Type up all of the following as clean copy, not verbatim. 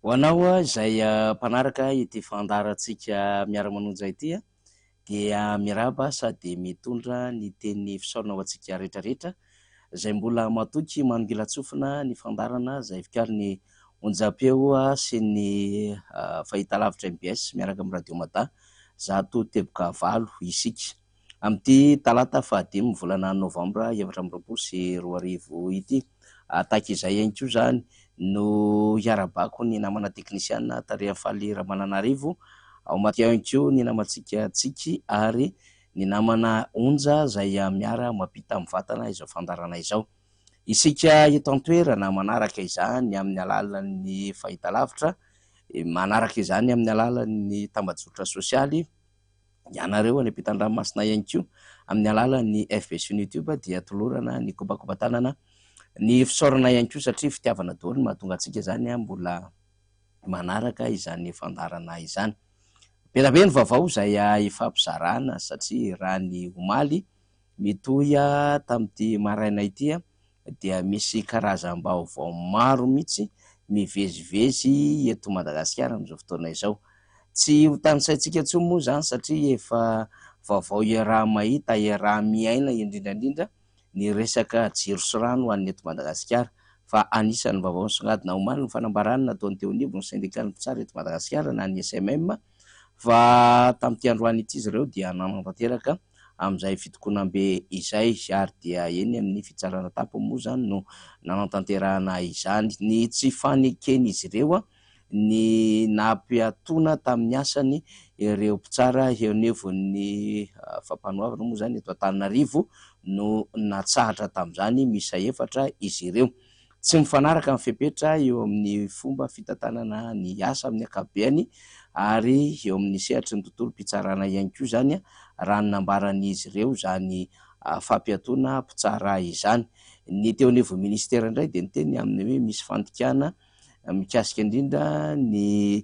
Ho anao izay mpanaraka ity fandaharantsika Miara-manonja ity dia miarahaba sady mitondra ny teny fisaorana ho antsika rehetrarehetra izay mbola matoky manongilan-tsofina ny fandaharana izay vokarin'ny onjam-peo sy ny fahitalavitra mbs miaraka amin'ny Radio Mada 100.8 isika amin'ity talata fahadimy volana novambra 2024 ity. Tahaka izay ihany koa izany no hiarabako ny namana teknisiana Tareha Faly Ramananarivo, ao Maty ihany koa ny namantsika Tsiky ary ny namana Onja izay miara mampita mivantana izao fandaharana izao. Isika eto an-toerana manaraka izany amin'ny alalan'ny fahitalavitra, manaraka izany amin'ny alalan'ny tambajotra sosialy, ianareo any ampitan-dranomasina ihany koa amin'ny alalan'ny FB sy ny YouTube dia tolorana ny kobakoba-tanana, ny fisaorana ihany koa satria fitiavana daholo no mahatonga antsika izany mbola manaraka izany fandaharana izany. Be dia be ny vaovao izay ifampizarana satria raha ny omaly mitohy tamin'ity maraina ity dia misy karazam-baovao maro mihitsy mivezivezy eto Madagasikara amin'izao fotoana izao. Tsy ho tanisaintsika intsony moa izany satria efa vaovao iaraha-mahita, iaraha-miaina indrindra indrindra ny resaka jiro sy rano ho an'ny eto Madagasikara. Fa anisan'ny vaovao nisongadina omaly ny fanambarana nataon'ny teo anivon'ny sendikan'ny mpitsara eto Madagasikara na ny SMM fa tamin'ity androany ity izy ireo dia nanatanteraka amin'izay fitokonam-be izay ary dia eny amin'ny fitsarana tampony moa izany no nanatanterahana izany. Ny tsy faneken'izy ireo ny nampiatoana tamin'ny asany ireo mpitsara eo anivon'ny fampanoavana moa izany eto Antananarivo no natsahatra tamin'izany, miisa efatra izy ireo. Tsy mifanaraka ny fepetra eo amin'ny fomba fitantanana ny asa amin'ny ankapobeny ary eo amin'ny sehatry ny tontolom-pitsarana ihany koa izany raha ny nambaran'izy ireo izany fampiatoana mpitsara izany. Ny teo anivon'ny minisitera indray dia niteny amin'ny hoe misy fandikana mikasika indrindra ny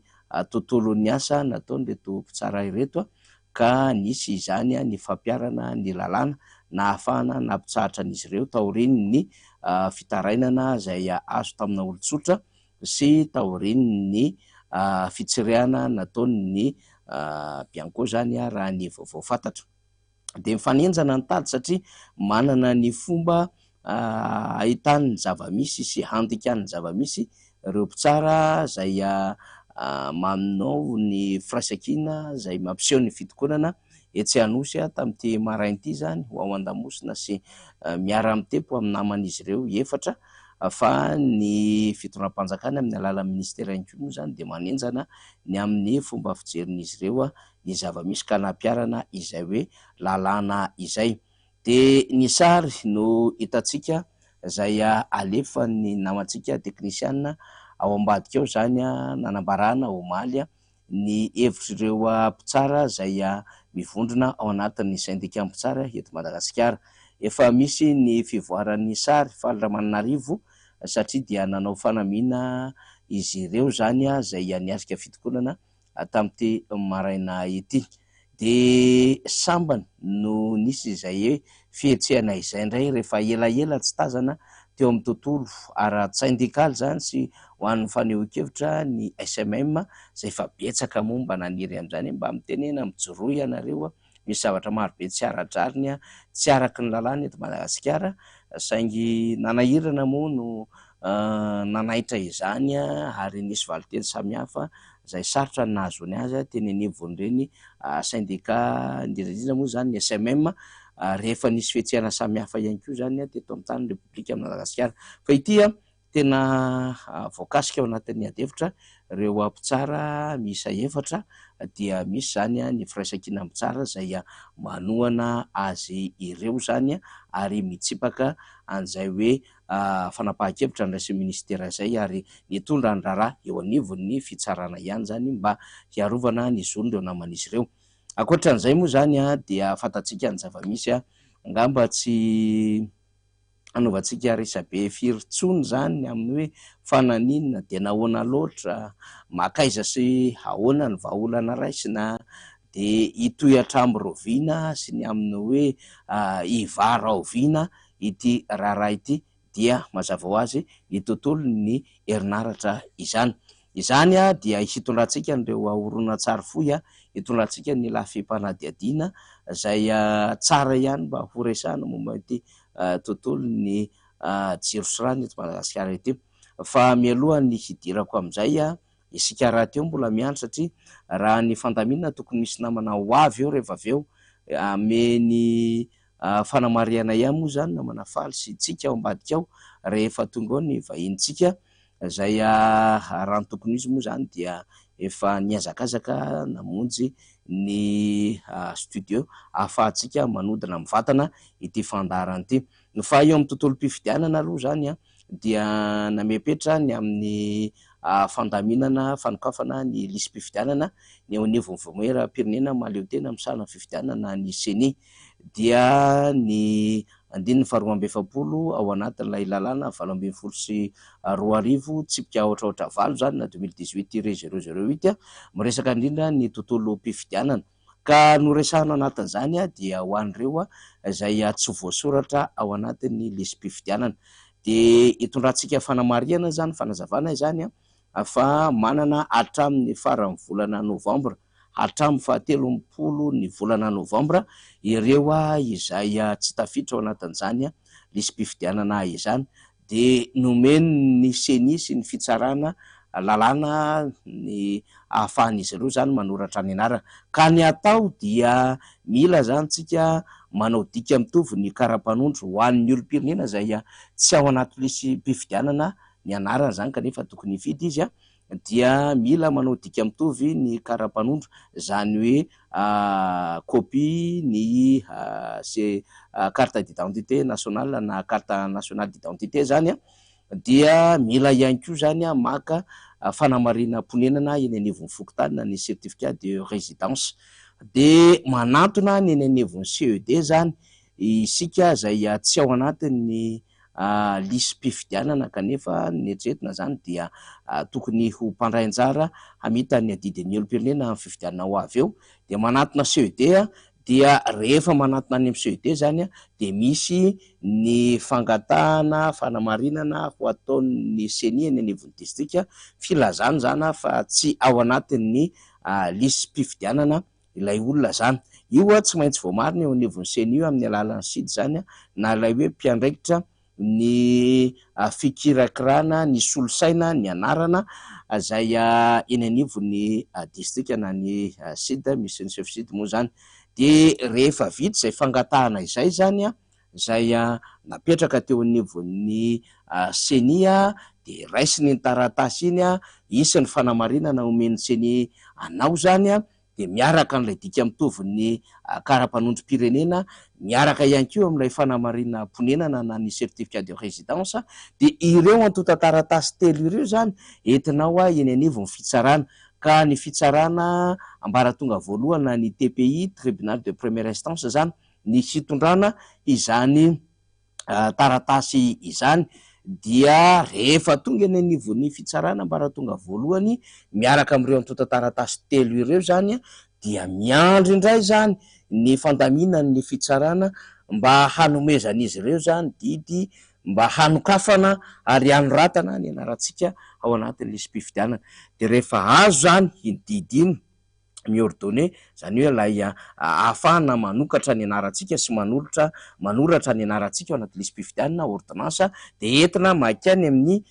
tontolon'ny asa nataon'ireto mpitsara ireto ka nisy izany ny fampiharana ny lalàna nahafahana nampitsahatra an'izy ireo taorian'ny fitarainana izay azo tamina olon-tsotra sy taorian'ny fitsirihana nataon'ny Bianco izany raha ny vaovao fantatra. Dia mifanenjana ny tady satria manana ny fomba ahitany ny zava-misy sy handikany ny zava-misy ireo mpitsara izay manao ny firaisankina izay mampiseho ny fitokonana etsy Anosy tamin'ity maraina ity izany ho ao an-damosina sy miara-mitepo amin'ny naman'izy ireo efatra fa ny fitondram-panjakana amin'ny alalan'ny minisitera ihany koa moa izany dia manenjana ny amin'ny fomba fijerin'izy ireo ny zava-misy ka nampiharana izay hoe lalàna izay. Dia ny sary no hitantsika izay alefan'ny namantsika teknisiana ao ambadika ao izany nanambarana omaly ny hevitr'ireo mpitsara izay mivondrona ao anatin'ny sendika mpitsara eto Madagasikara. Efa misy ny fivoaran'ny sary Faly Ramananarivo satria dia nanao fanamiana izy ireo izany izay niatrika fitokonana tamin'ity maraina ity. Dia sambany no nisy izay fihetsehana izay indray rehefa elaela tsy tazana teo amin'ny tontolo ara-tsindikaly izany sy ho an'ny fanehoan-kevitra ny SMM izay efa betsaka moa mba naniry an'izany hoe mba mitenena, mijoroa ianareo, misy zavatra marobe tsy ara-drariny, tsy araka ny lalàna eto Madagasikara saingy nanahirana moa no nanaitra izany ary nisy valinteny samihafa izay sarotra ny nahazoany azy teny anivon'ireny sendika indrindra indrindra moa izany ny SMM rehefa nisy fihetsehana samihafa ihany koa izany teto amin'ny tanin'ny Repoblika Madagasikara. Fa ity tena voakasika ao anatin'ny adihevitra ireo mpitsara miisa efatra dia misy izany ny firaisankina mpitsara izay manohana azy ireo izany ary mitsipaka an'izay hoe fanapahan-kevitra noraisin'ny minisitera izay ary nitondra ny raharaha eo anivon'ny fitsarana ihany izany mba hiarovana ny zon'ireo naman'izy ireo. Ankoatra an'izay moa izany dia fantatsika ny zava-misy, angamba tsy hanaovantsika resabe firy intsony izany ny amin'ny hoe fa naninona dia nahoana loatra, mankaiza sy ahoana ny vahaolana raisina, dia hitohy hatramin'ny rahoviana sy ny amin'ny hoe hivaha rahoviana ity raharaha ity dia mazava ho azy ny tontolon'ny herinaratra izany. Izany dia hitondrantsika an'ireo horonantsary fohy, hitondrantsika ny lafim-panadihadiana izay tsara ihany mba horesahana momba ity tontolon'ny jiro sy rano eto Madagasikara ity. Fa mialohan'ny hidirako amin'izay, isika rahateo mbola miandry satria raha ny fandaminana tokony misy namana ho avy eo rehefa avy eo ameny fanamarihana ihany moa izany namana Faly sy tsika ao ambadika ao rehefa tonga ao ny vahinintsika izay raha ny tokony izy moa izany dia efa nihazakazaka namonjy ny studio ahafahantsika manodina mivantana ity fandaharana ity. Fa eo amin'ny tontolom-pifidianana aloha izany dia namepetra ny amin'ny fandaminana fanokafana ny lisi-pifidianana ny eo anivon'ny Vaomieram-pirenena mahaleo tena misahana ny fifidianana ny CENI dia ny andininy faharoa amby efapolo ao anatin'ilay lalàna 2018 tsipika aotra aotra valo izany na 2018-0008 miresaka indrindra ny tontolom-pifidianana. Ka noresahana anatin'izany dia ho an'ireo izay tsy voasoratra ao anatin'ny lisi-pifidianana. Dia hitondrantsika fanamarihana izany, fanazavana izany fa manana hatramin'ny faran'ny volana novambra, hatramin'ny fahatelompolo ny volana novambra ireo izay tsy tafiditra ao anatin'izany lisi-pifidianana izany. Dia nomen'ny CENI sy ny fitsarana lalàna ny ahafahan'izy ireo izany manoratra ny anarana. Ka ny atao dia mila izany tsika manao dika mitovy ny kara-panondro ho an'ny olom-pirenena izay tsy ao anaty lisi-pifidianana ny anarana izany kanefa tokony hifidy izy, dia mila manao dika mitovy ny kara-panondro, izany hoe copie ny carte d'identité nationale na carte nationale d'identité izany, dia mila ihany koa izany maka fanamarinam-ponenana eny anivon'ny fokontany na ny certificat de résidence. Dia manantona ny eny anivon'ny CED izany isika izay tsy ao anatin'ny lisi-pifidianana kanefa ny eritreretina izany dia tokony ho mpandray anjara hamita ny adidin'ny olom-pirenena amin'ny fifidianana ho avy eo. Dia manantona CED, dia rehefa manantona any amin'ny CED izany dia misy ny fangatahana fanamarinana ho ataon'ny CENI eny anivon'ny distrika, filazana izany fa tsy ao anatin'ny lisi-pifidianana ilay olona izany. Io tsy maintsy voamarina eo anivon'ny CENI io amin'ny alalan'ny SID izany na ilay hoe mpiandraikitra ny fikirakirana ny solosaina ny anarana izay eny anivon'ny distrika na ny SID, misy ny chef SID moa izany. Dia rehefa vita izay fangatahana izay izany, izay napetraka teo anivon'ny CENI, dia raisiny iny taratasy iny, hisy ny fanamarinana omen'ny CENI anao izany, dia miaraka amin'ilay dika mitovy ny kara-panondrom-pirenena, miaraka ihany koa amin'ilay fanamarinam-ponenana na ny certificat de résidence, dia ireo antontan-taratasy telo ireo izany entinao eny anivon'ny fitsarana. Ka ny fitsarana ambaratonga voalohany na ny TPI, tribunal de première instance izany, ny hitondrana izany taratasy izany, dia rehefa tonga eny anivon'ny fitsarana ambaratonga voalohany miaraka amin'ireo antontan-taratasy telo ireo izany, dia miandry indray izany ny fandaminan'ny fitsarana mba hanomezan'izy ireo izany didy mba hanokafana ary hanoratana ny anarantsika ao anatin'ny lisi-pifidianana. Dia rehefa azo izany iny didy iny, mi-ordonner, izany hoe ilay ahafahana manokatra ny anarantsika sy manolotra, manoratra ny anarantsika ao anaty lisi-pifidianana, ordonnance, dia entina mankany amin'ny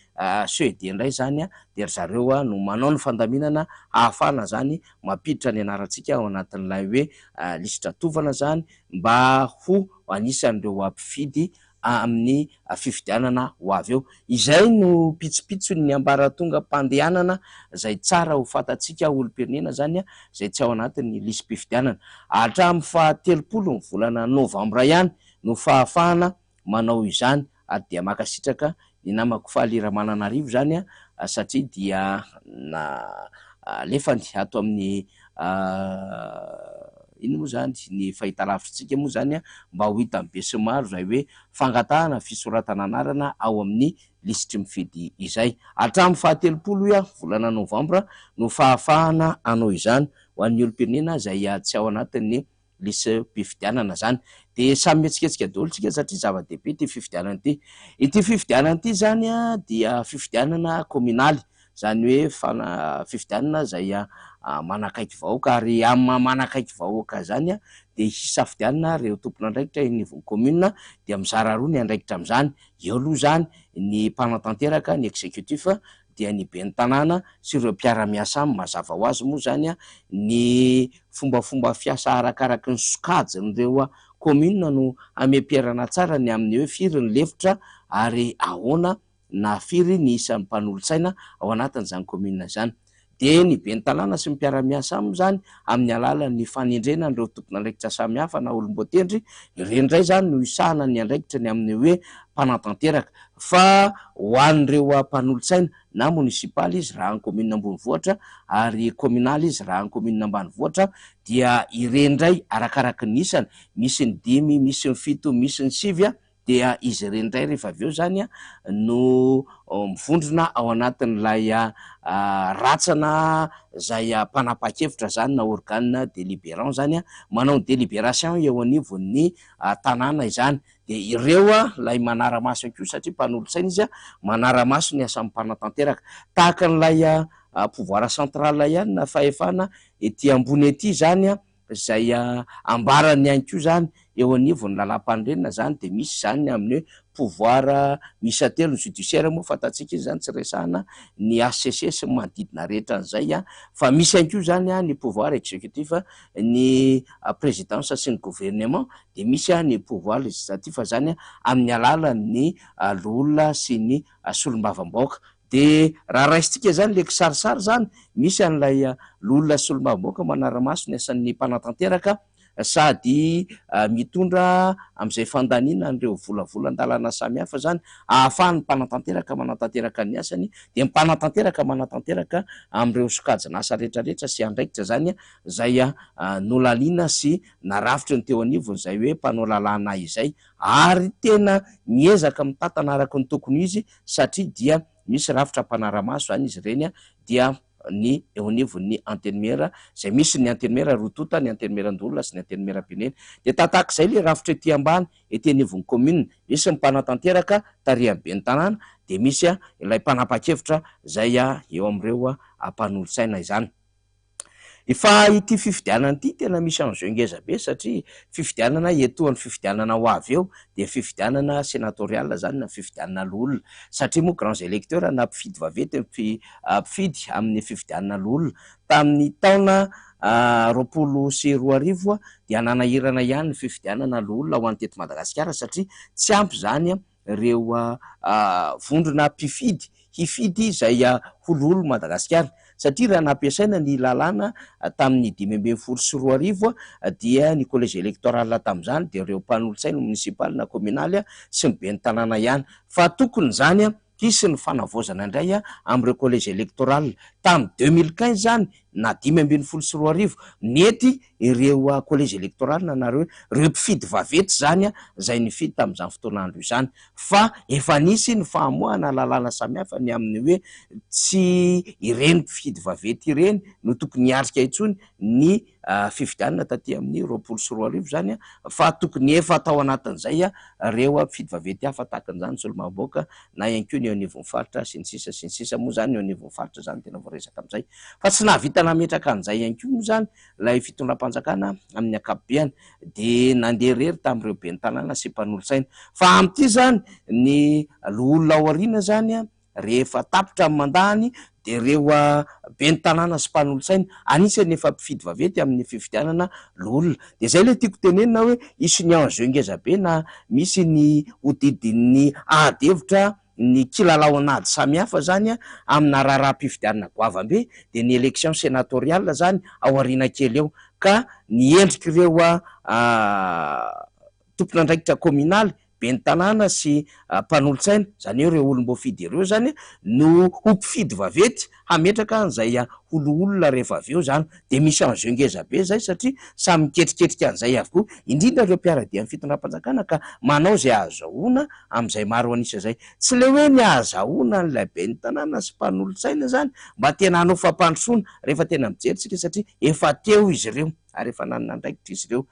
CED indray izany, dia ry zareo no manao ny fandaminana ahafahana izany mampiditra ny anarantsika ao anatin'ilay hoe lisitra tovana izany mba ho anisan'ireo mpifidy amin'ny fifidianana ho avy eo. Izay no pitsopitson'ny ambaratongam-pandehanana izay tsara ho fantatsika olom-pirenena izany izay tsy ao anatin'ny lisi-pifidianana. Hatramin'ny faha-telopolo ny volana novambra ihany no fahafahana manao izany ary dia mankasitraka ny namako Faly Ramananarivo izany satria dia nalefany ato amin'ny inona moa izany ny fahitalavitsika moa izany mba ho hitan'ny besinimaro izay hoe fangatahana fisoratana anarana ao amin'ny lisitry mifidy izay. Hatramin'ny faha-telopolo hoy aho volana novambra no fahafahana hanao izany ho an'ny olom-pirenena izay tsy ao anatin'ny lisi-pifidianana izany. Dia samy mihetsiketsika daholo isika satria zava-dehibe ity fifidianana ity. Ity fifidianana ity izany dia fifidianana kaominaly. Izany hoe fana- fifidianana izay manakaiky vahoaka, ary amin'ny maha manakaiky vahoaka izany dia hisafidianana ireo tompon'andraikitra eny anivon'ny commune, dia mizara roa ny andraikitra amin'izany. Eo aloha izany ny mpanatanteraka, ny executif, dia ny ben'ny tanàna sy ireo mpiara-miasa aminy. Mazava ho azy moa izany ny fombafomba fiasa arakaraky ny sokajin'ireo commune no hameperana tsara ny amin'ny hoe firy ny lefitra ary ahoana na firy ny isan'ny mpanolotsaina ao anatin'izany commune izany. Dia ny ben'ny tanàna sy ny mpiara-miasa aminy izany amin'ny alalan'ny fanendrena an'ireo tompon'andraikitra samihafa na olom-boatendry, ireny indray izany no hisahana ny andraikitra ny amin'ny hoe mpanatanteraka. Fa ho an'ireo mpanolotsaina na monisipaly izy raha any commune ambonivohitra ary kaominaly izy raha any commune ambanivohitra dia ireny indray arakaraky ny isany, misy ny dimy, misy ny fito, misy ny sivy, dia izy ireny indray rehefa avy eo izany no mivondrona ao anatin'ilay ratsana izay mpanapa-kevitra izany na organe délibérant izany, manao ny délibération eo anivon'ny tanàna izany. Dia ireo ilay manara-maso ihany koa satria mpanolotsaina izy, manara-maso ny asan'ny mpanatanteraka. Tahaka an'ilay pouvoir central ihany na fahefana ety ambony ety izany izay ambarany ihany koa izany eo anivon'ny lalàmpanorenana izany dia misy izany ny amin'ny hoe pouvoir miisa telo, ny judiciaire moa fantatsika izy izany tsy resahana, ny HCC sy ny manodidina rehetra an'izay fa misy ihany koa izany ny pouvoir executif, ny présidence sy ny gouvernement, dia misy ny pouvoir législatif izany amin'ny alalan'ny loholona sy ny solombavambahoaka. Dia raha raisintsika izany ilay kisarisary izany, misy an'ilay loholona sy solombavambahoaka manara-maso ny asan'ny mpanatanteraka sady mitondra amin'izay fandaniana an'ireo volavolan-dalàna samihafa izany ahafahan'ny mpanatanteraka manatanteraka ny asany, dia ny mpanatanteraka manatanteraka amin'ireo sokajin'asa rehetrarehetra sy andraikitra izany izay nolaniana sy narafitry ny teo anivon'izay hoe mpanao lalàna izay ary tena miezaka mitantana araka ny tokony ho izy satria dia misy rafitra mpanara-maso izany izy ireny dia ny eo anivon'ny Antenimiera izay misy ny Antenimiera roa tonta, ny Antenimierandoholona sy ny Antenimierampirenena. Dia tahak'izay ilay rafitra ety ambany, ety anivon'ny commune, misy ny mpanatanteraka tarihan'ny ben'ny tanàna, dia misy ilay mpanapa-kevitra izay eo amin'ireo mpanolotsaina izany. Fa ity fifidianana ity tena misy enjeu ngeza be satria fifidianana etoan'ny fifidianana ho avy eo dia fifidianana senatorial zany na fifidianana loholona satria moa grands electeurs na mpifidy vaventy ny mpifidy amin'ny fifidianana loholona. Tamin'ny taona 2020 dia nanahirana ihany ny fifidianana loholona ho an'ny teto Madagasikara satria tsy ampy izany ireo vondrona mpifidy hifidy izay ho loholon'i Madagasikara satria raha nampiasaina ny lalàna tamin'ny 2015 dia ny collège électoral tamin'izany dia ireo mpanolotsaina monisipaly na kaominaly sy ny ben'ny tanàna ihany fa tokony izany hisy ny fanavaozana indray amin'ireo collège électoral tamin'ny 2015 izany na 2015 nety ireo collège électoral na nareo ireo mpifidy vaventy izany izay nifidy tamin'izany fotoan'andro izany fa efa nisy ny famoahana lalàna samihafa ny amin'ny hoe tsy ireny mpifidy vaventy ireny no tokony hiatrika intsony ny fifidianana taty amin'ny 2020 izany fa tokony efa tao anatin'izay ireo mpifidy vaventy hafa tahaka an'izany solombavambahoaka na ihany koa ny eo anivon'ny faritra sy ny sisa sy ny sisa moa izany ny eo anivon'ny faritra izany tena voaresaka amin'izay fa tsy nahavita nametraka an'izay ihany koa moa izany ilay fitondram-panjakana amin'ny ankapobeany dia nandeha irery tamin'ireo ben'ny tanàna sy mpanolotsaina fa amin'ity izany ny loholona ao aoriana izany rehefa tapitra ny mandany dia ireo ben'ny tanàna sy mpanolotsaina anisan'ny efa mpifidy vaventy amin'ny fifidianana loholona dia izay ilay tiako tenenina hoe hisy ny enjeu ngeza be na misy ny hodidin'ny ady hevitra ny kilalao an'ady samihafa izany amina raharaham-pifidianana goavam-be dia ny élection sénatoriale izany ao aoriana kely eo ka ny endrik'ireo tompon'andraikitra kaominaly, ben'ny tanàna sy mpanolotsaina, izany hoe ireo olom-boafidy ireo izany no ho mpifidy vaventy hametraka an'izay ho loholona rehefa avy eo izany. Dia misy enjeu ngeza be izay satria samy miketriketrika an'izay avokoa, indrindra ireo mpiara-dia amin'ny fitondram-panjakana ka manao izay ahazahoana amin'izay maro an'isa izay. Tsy ilay hoe ny ahazahoana an'ilay ben'ny tanàna sy mpanolotsaina izany mba tena hanao fampandrosoana rehefa tena mijery isika satria efa teo izy ireo. ary efa nanana andraikitra izy ireo.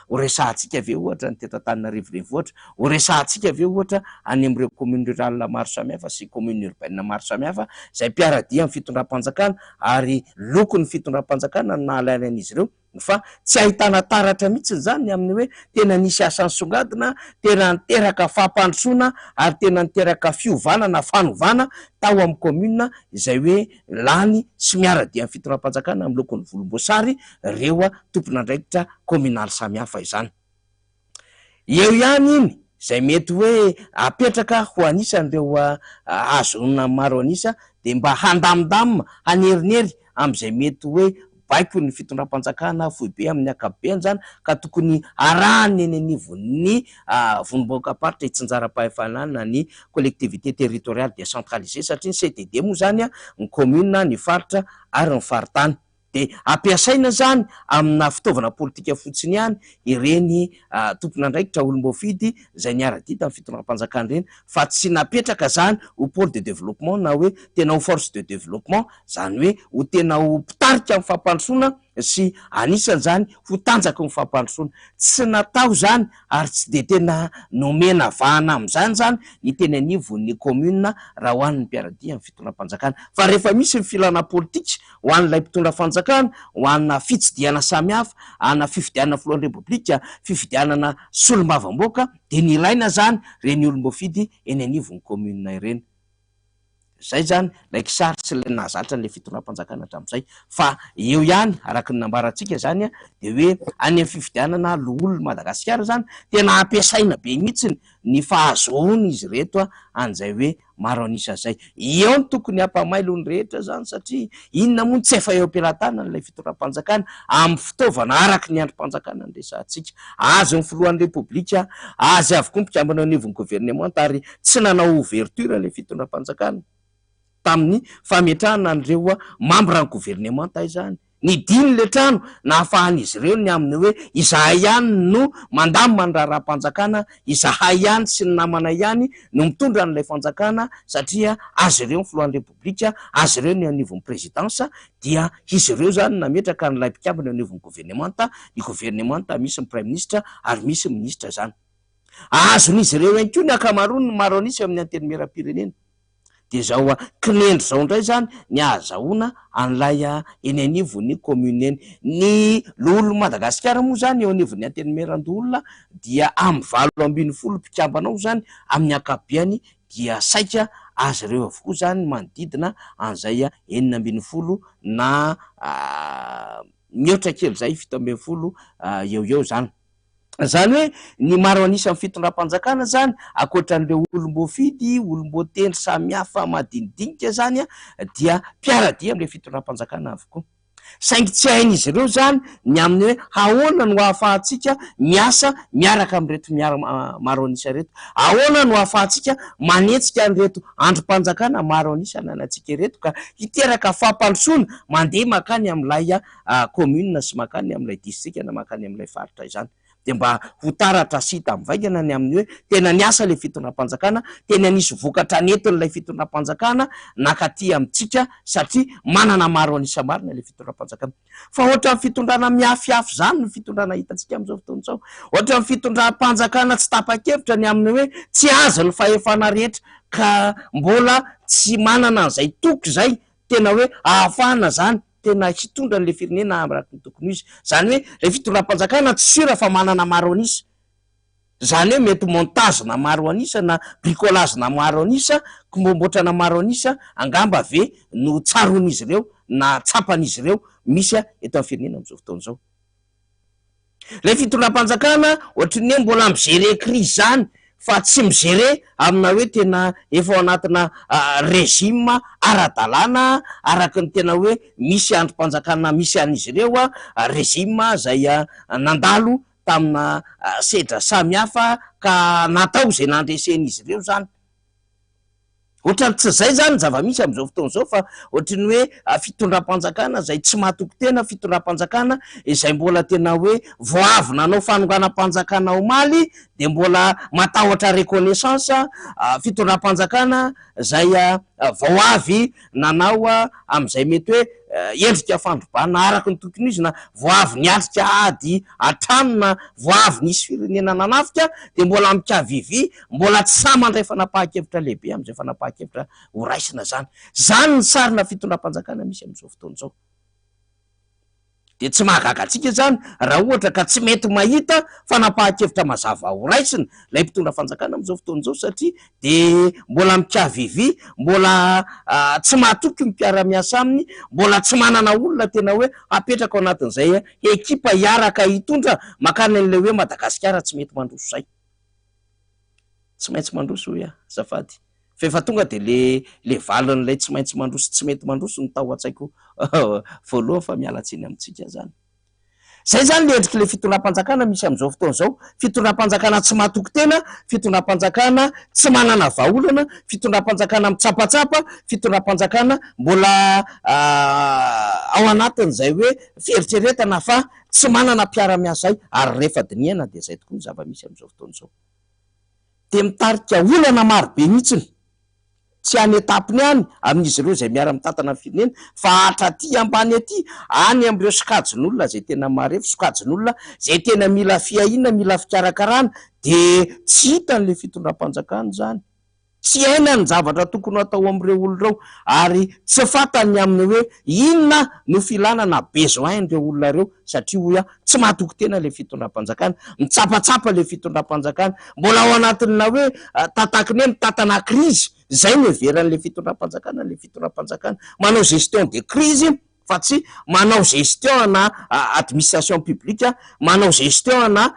Ho resahantsika ve ohatra ny teto Antananarivo renivohitra? Ho resahantsika ve ohatra any amin'ireo commune rurale maro samihafa sy commune urbaine maro samihafa izay mpiara-dia amin'ny fitondram-panjakana ary lokon'ny fitondram-panjakana no nahalany an'izy ireo? Fa tsy ahitana taratra mihitsy izany ny amin'ny hoe tena nisy asa nisongadina, tena niteraka fampandrosoana ary tena niteraka fiovana na fanovana tao amin'ny commune izay hoe lany sy miara-dia amin'ny fitondram-panjakana amin'ny lokon'ny volomboasary ireo tompon'andraikitra kaominaly samihafa izany. Eo ihany iny izay mety hoe apetraka ho anisan'ireo ahazoana maro an'isa dia mba handamindamina, hanerinery amin'izay mety hoe baikon'ny fitondram-panjakana foibe amin'ny ankapobeny izany ka tokony arahan'ny eny anivon'ny vondrom-bahoakam-paritra itsinjaram-pahefana na ny collectivité territoriale décentralisée satria ny CTD moa izany ny commune, ny faritra ary ny faritany. Dia ampiasaina izany amina fitaovana politika fotsiny ihany ireny tompon'andraikitra olom-boafidy izay niara-dia tamin'ny fitondram-panjakana ireny fa tsy napetraka izany ho pôle de développement na hoe tena ho force de développement, izany hoe ho tena ho mpitarika amin'ny fampandrosoana sy anisan'izany ho tanjaky ny fampandrosoana. Tsy natao izany ary tsy dia tena nomena vahana amin'izany izany ny teny anivon'ny commune raha ho an'ny mpiara-dia amin'ny fitondram-panjakana. Fa rehefa misy ny filana politika ho an'ilay mpitondra fanjakana, ho ana fitsidihana samihafa, ana fifidianana filohan'ny Repoblika, fifidianana solombavambahoaka dia nilaina izany ireny olom-boafidy eny anivon'ny commune ireny. Izay izany ilay kisary sy ilay nahazatra an'ilay fitondram-panjakana hatramin'izay. Fa eo ihany, araka ny nambarantsika izany, dia hoe any amin'ny fifidianana loholon'i Madagasikara izany, tena ampiasaina be mihitsy ny fahazoan'izy ireto an'izay hoe maro an'isa izay. Eo no tokony hampamailo ny rehetra izany satria inona moa no tsy efa eo am-pelatanan'ilay fitondram-panjakana amin'ny fitaovana araka ny andrim-panjakana no resahantsika. Azy ny filohan'ny Repoblika, azy avokoa ny mpikambana eo anivon'ny governemanta ary tsy nanao ouverture ilay fitondram-panjakana tamin'ny fametrahana an'ireo mambran'ny governemanta izany. Nidiny ilay trano nahafahan'izy ireo ny amin'ny hoe izahay ihany no mandamina ny raharaham-panjakana, izahay ihany sy ny namanay ihany no mitondra an'ilay fanjakana satria azy ireo ny filohan'ny Repoblika, azy ireo ny eo anivon'ny prezidansa, dia izy ireo izany no nametraka an'ilay mpikambana eo anivon'ny governemanta, ny governemanta misy ny praiminisitra ary misy ny minisitra izany. Azon'izy ireo ihany koa ny ankamaroan'ny maro an'isa eo amin'ny antenimierampirenena. Dia izao kinendry izao indray izany ny ahazahoana an'ilay eny anivon'ny commune eny. Ny loholon'i Madagasikara moa izany eo anivon'ny Antenimierandoholona dia amin'ny 18 mpikambana ao izany amin'ny ankapobeany dia saika azy ireo avokoa izany ny manodidina an'izay 16 na mihoatra kely izay 17 eo ho eo izany. Izany hoe ny maro an'isa amin'ny fitondram-panjakana izany, ankoatra an'ireo olom-boafidy, olom-boatendry samihafa madinidinika izany dia mpiara-dia amin'ilay fitondram-panjakana avokoa. Saingy tsy hain'izy ireo izany ny amin'ny hoe ahoana no ahafahantsika miasa miaraka amin'ireto maro an'isa ireto? Ahoana no ahafahantsika manetsika an'ireto andrim-panjakana maro an'isa ananantsika ireto ka hiteraka fampandrosoana mandeha mankany amin'ilay commune sy mankany amin'ilay distrika na mankany amin'ilay faritra izany dia mba ho taratra sy hita mivaingana ny amin'ny hoe tena niasa ilay fitondram-panjakana, tena nisy vokatra nentin'ilay fitondram-panjakana nankaty amintsika satria manana maro an'isa marina ilay fitondram-panjakana. Fa ohatran'ny fitondrana miafiafy izany no fitondrana hitantsika amin'izao fotoana izao. Ohatran'ny fitondram-panjakana tsy tapa-kevitra ny amin'ny hoe tsy azy ny fahefana rehetra ka mbola tsy manana an'izay toky izay tena hoe ahafahana izany tena hitondra an'ilay firenena araka ny tokony ho izy. Izany hoe ilay fitondram-panjakana tsy sûr fa manana maro an'isa. Izany hoe mety montage-na maro an'isa na bricolage-na maro an'isa, kimbombotrana maro an'isa angamba ve no tsaroan'izy ireo na tsapan'izy ireo misy eto amin'ny firenena amin'izao fotoana izao. Ilay fitondram-panjakana ohatry ny hoe mbola mi-gérer crise izany fa tsy mi-gérer amina hoe tena efa ao anatina régime ara-dalàna araka ny tena hoe misy andrim-panjakana misy an'izy ireo, régime izay nandalo tamina sedra samihafa ka natao izay nandresen'izy ireo izany. Ohatran'ny tsy izay izany ny zava-misy amin'izao fotoana izao fa ohatry ny hoe fitondram-panjakana izay tsy mahatoky tena, fitondram-panjakana izay mbola tena hoe vao avy nanao fanonganam-panjakana omaly dia mbola matahotra reconnaissance, fitondram-panjakana izay vao avy nanao amin'izay mety hoe. endrika fandrobana araka ny tokony ho izy na vao avy niatrika ady an-trano na vao avy nisy firenena nanafika dia mbola mikavivy, mbola tsy sahy mandray fanapahan-kevitra lehibe amin'izay fanapahan-kevitra horaisina izany. Izany ny sarina fitondram-panjakana misy amin'izao fotoana izao. Dia tsy mahagaga antsika izany raha ohatra ka tsy mety mahita fanapahan-kevitra mazava horaisina ilay mpitondra fanjakana amin'izao fotoana izao satria dia mbola mikavivy, mbola tsy mahatoky ny mpiara-miasa aminy, mbola tsy manana olona tena hoe hapetraka ao anatin'izay ekipa hiaraka hitondra mankany an'ilay hoe Madagasikara tsy mety mandroso izay. Tsy maintsy mandroso hoy aho, azafady. Fa efa tonga dia le le valin'ilay tsy maintsy mandroso tsy mety mandroso no tao an-tsaiko voalohany fa miala tsiny amintsika zany. Zay zany le endrik'ilay fitondram-panjakana misy amin'izao fotoana izao, fitondram-panjakana tsy mahatoky tena, fitondram-panjakana tsy manana vahaolana, fitondram-panjakana mitsapatsapa, fitondram-panjakana mbola ao anatin'izay hoe fieritreretana fa tsy manana mpiara-miasa izay, ary rehefa dinihana dia izay tokoa ny zava-misy amin'izao fotoana izao. Dia mitarika olana marobe mihitsiny, tsy any an-tampony any amin'izy ireo izay miara-mitantana ny firenena, fa hatraty ambany aty, any amin'ireo sokajin'olona izay tena marefo, sokajin'olona izay tena mila fiahiana, mila fikarakarana, dia tsy hitan'ilay fitondram-panjakana izany. Tsy haina ny zavatra tokony ho atao amin'ireo olona ireo ary tsy fantany ny amin'ny hoe inona no filana na besoin n'ireo olona ireo satria hoy aho tsy mahatoky tena ilay fitondram-panjakana, mitsapatsapa ilay fitondram-panjakana, mbola ao anatin'ilay hoe tataky ny hoe mitantana crise, izay no heveran'ilay fitondram-panjakana ilay fitondram-panjakana, manao gestion de crise fa tsy manao gestion ana administration publique, manao gestion ana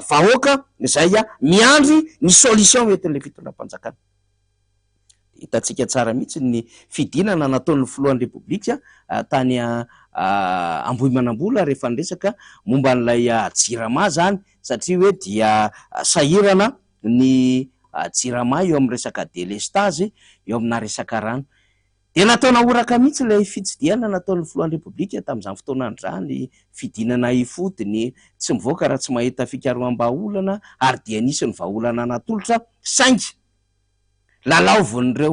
vahoaka izay miandry ny solution entin'ilay fitondram-panjakana. Hitantsika tsara mihitsy ny fidinana nataon'ny filohan'ny Repoblika tany Ambohimanambola rehefa niresaka momba an'ilay Jirama izany satria hoe dia sahirana ny Jirama eo amin'ny resaka delestazy, eo amina resaka rano. Dia natao nahoraka mihitsy ilay fitsidihana nataon'ny filohan'ny Repoblika tamin'izany fotoana izany, fidinana ifotony, tsy mivoaka raha tsy mahita fikaroham-bahaolana ary dia nisy ny vahaolana natolotra saingy lalaovin'ireo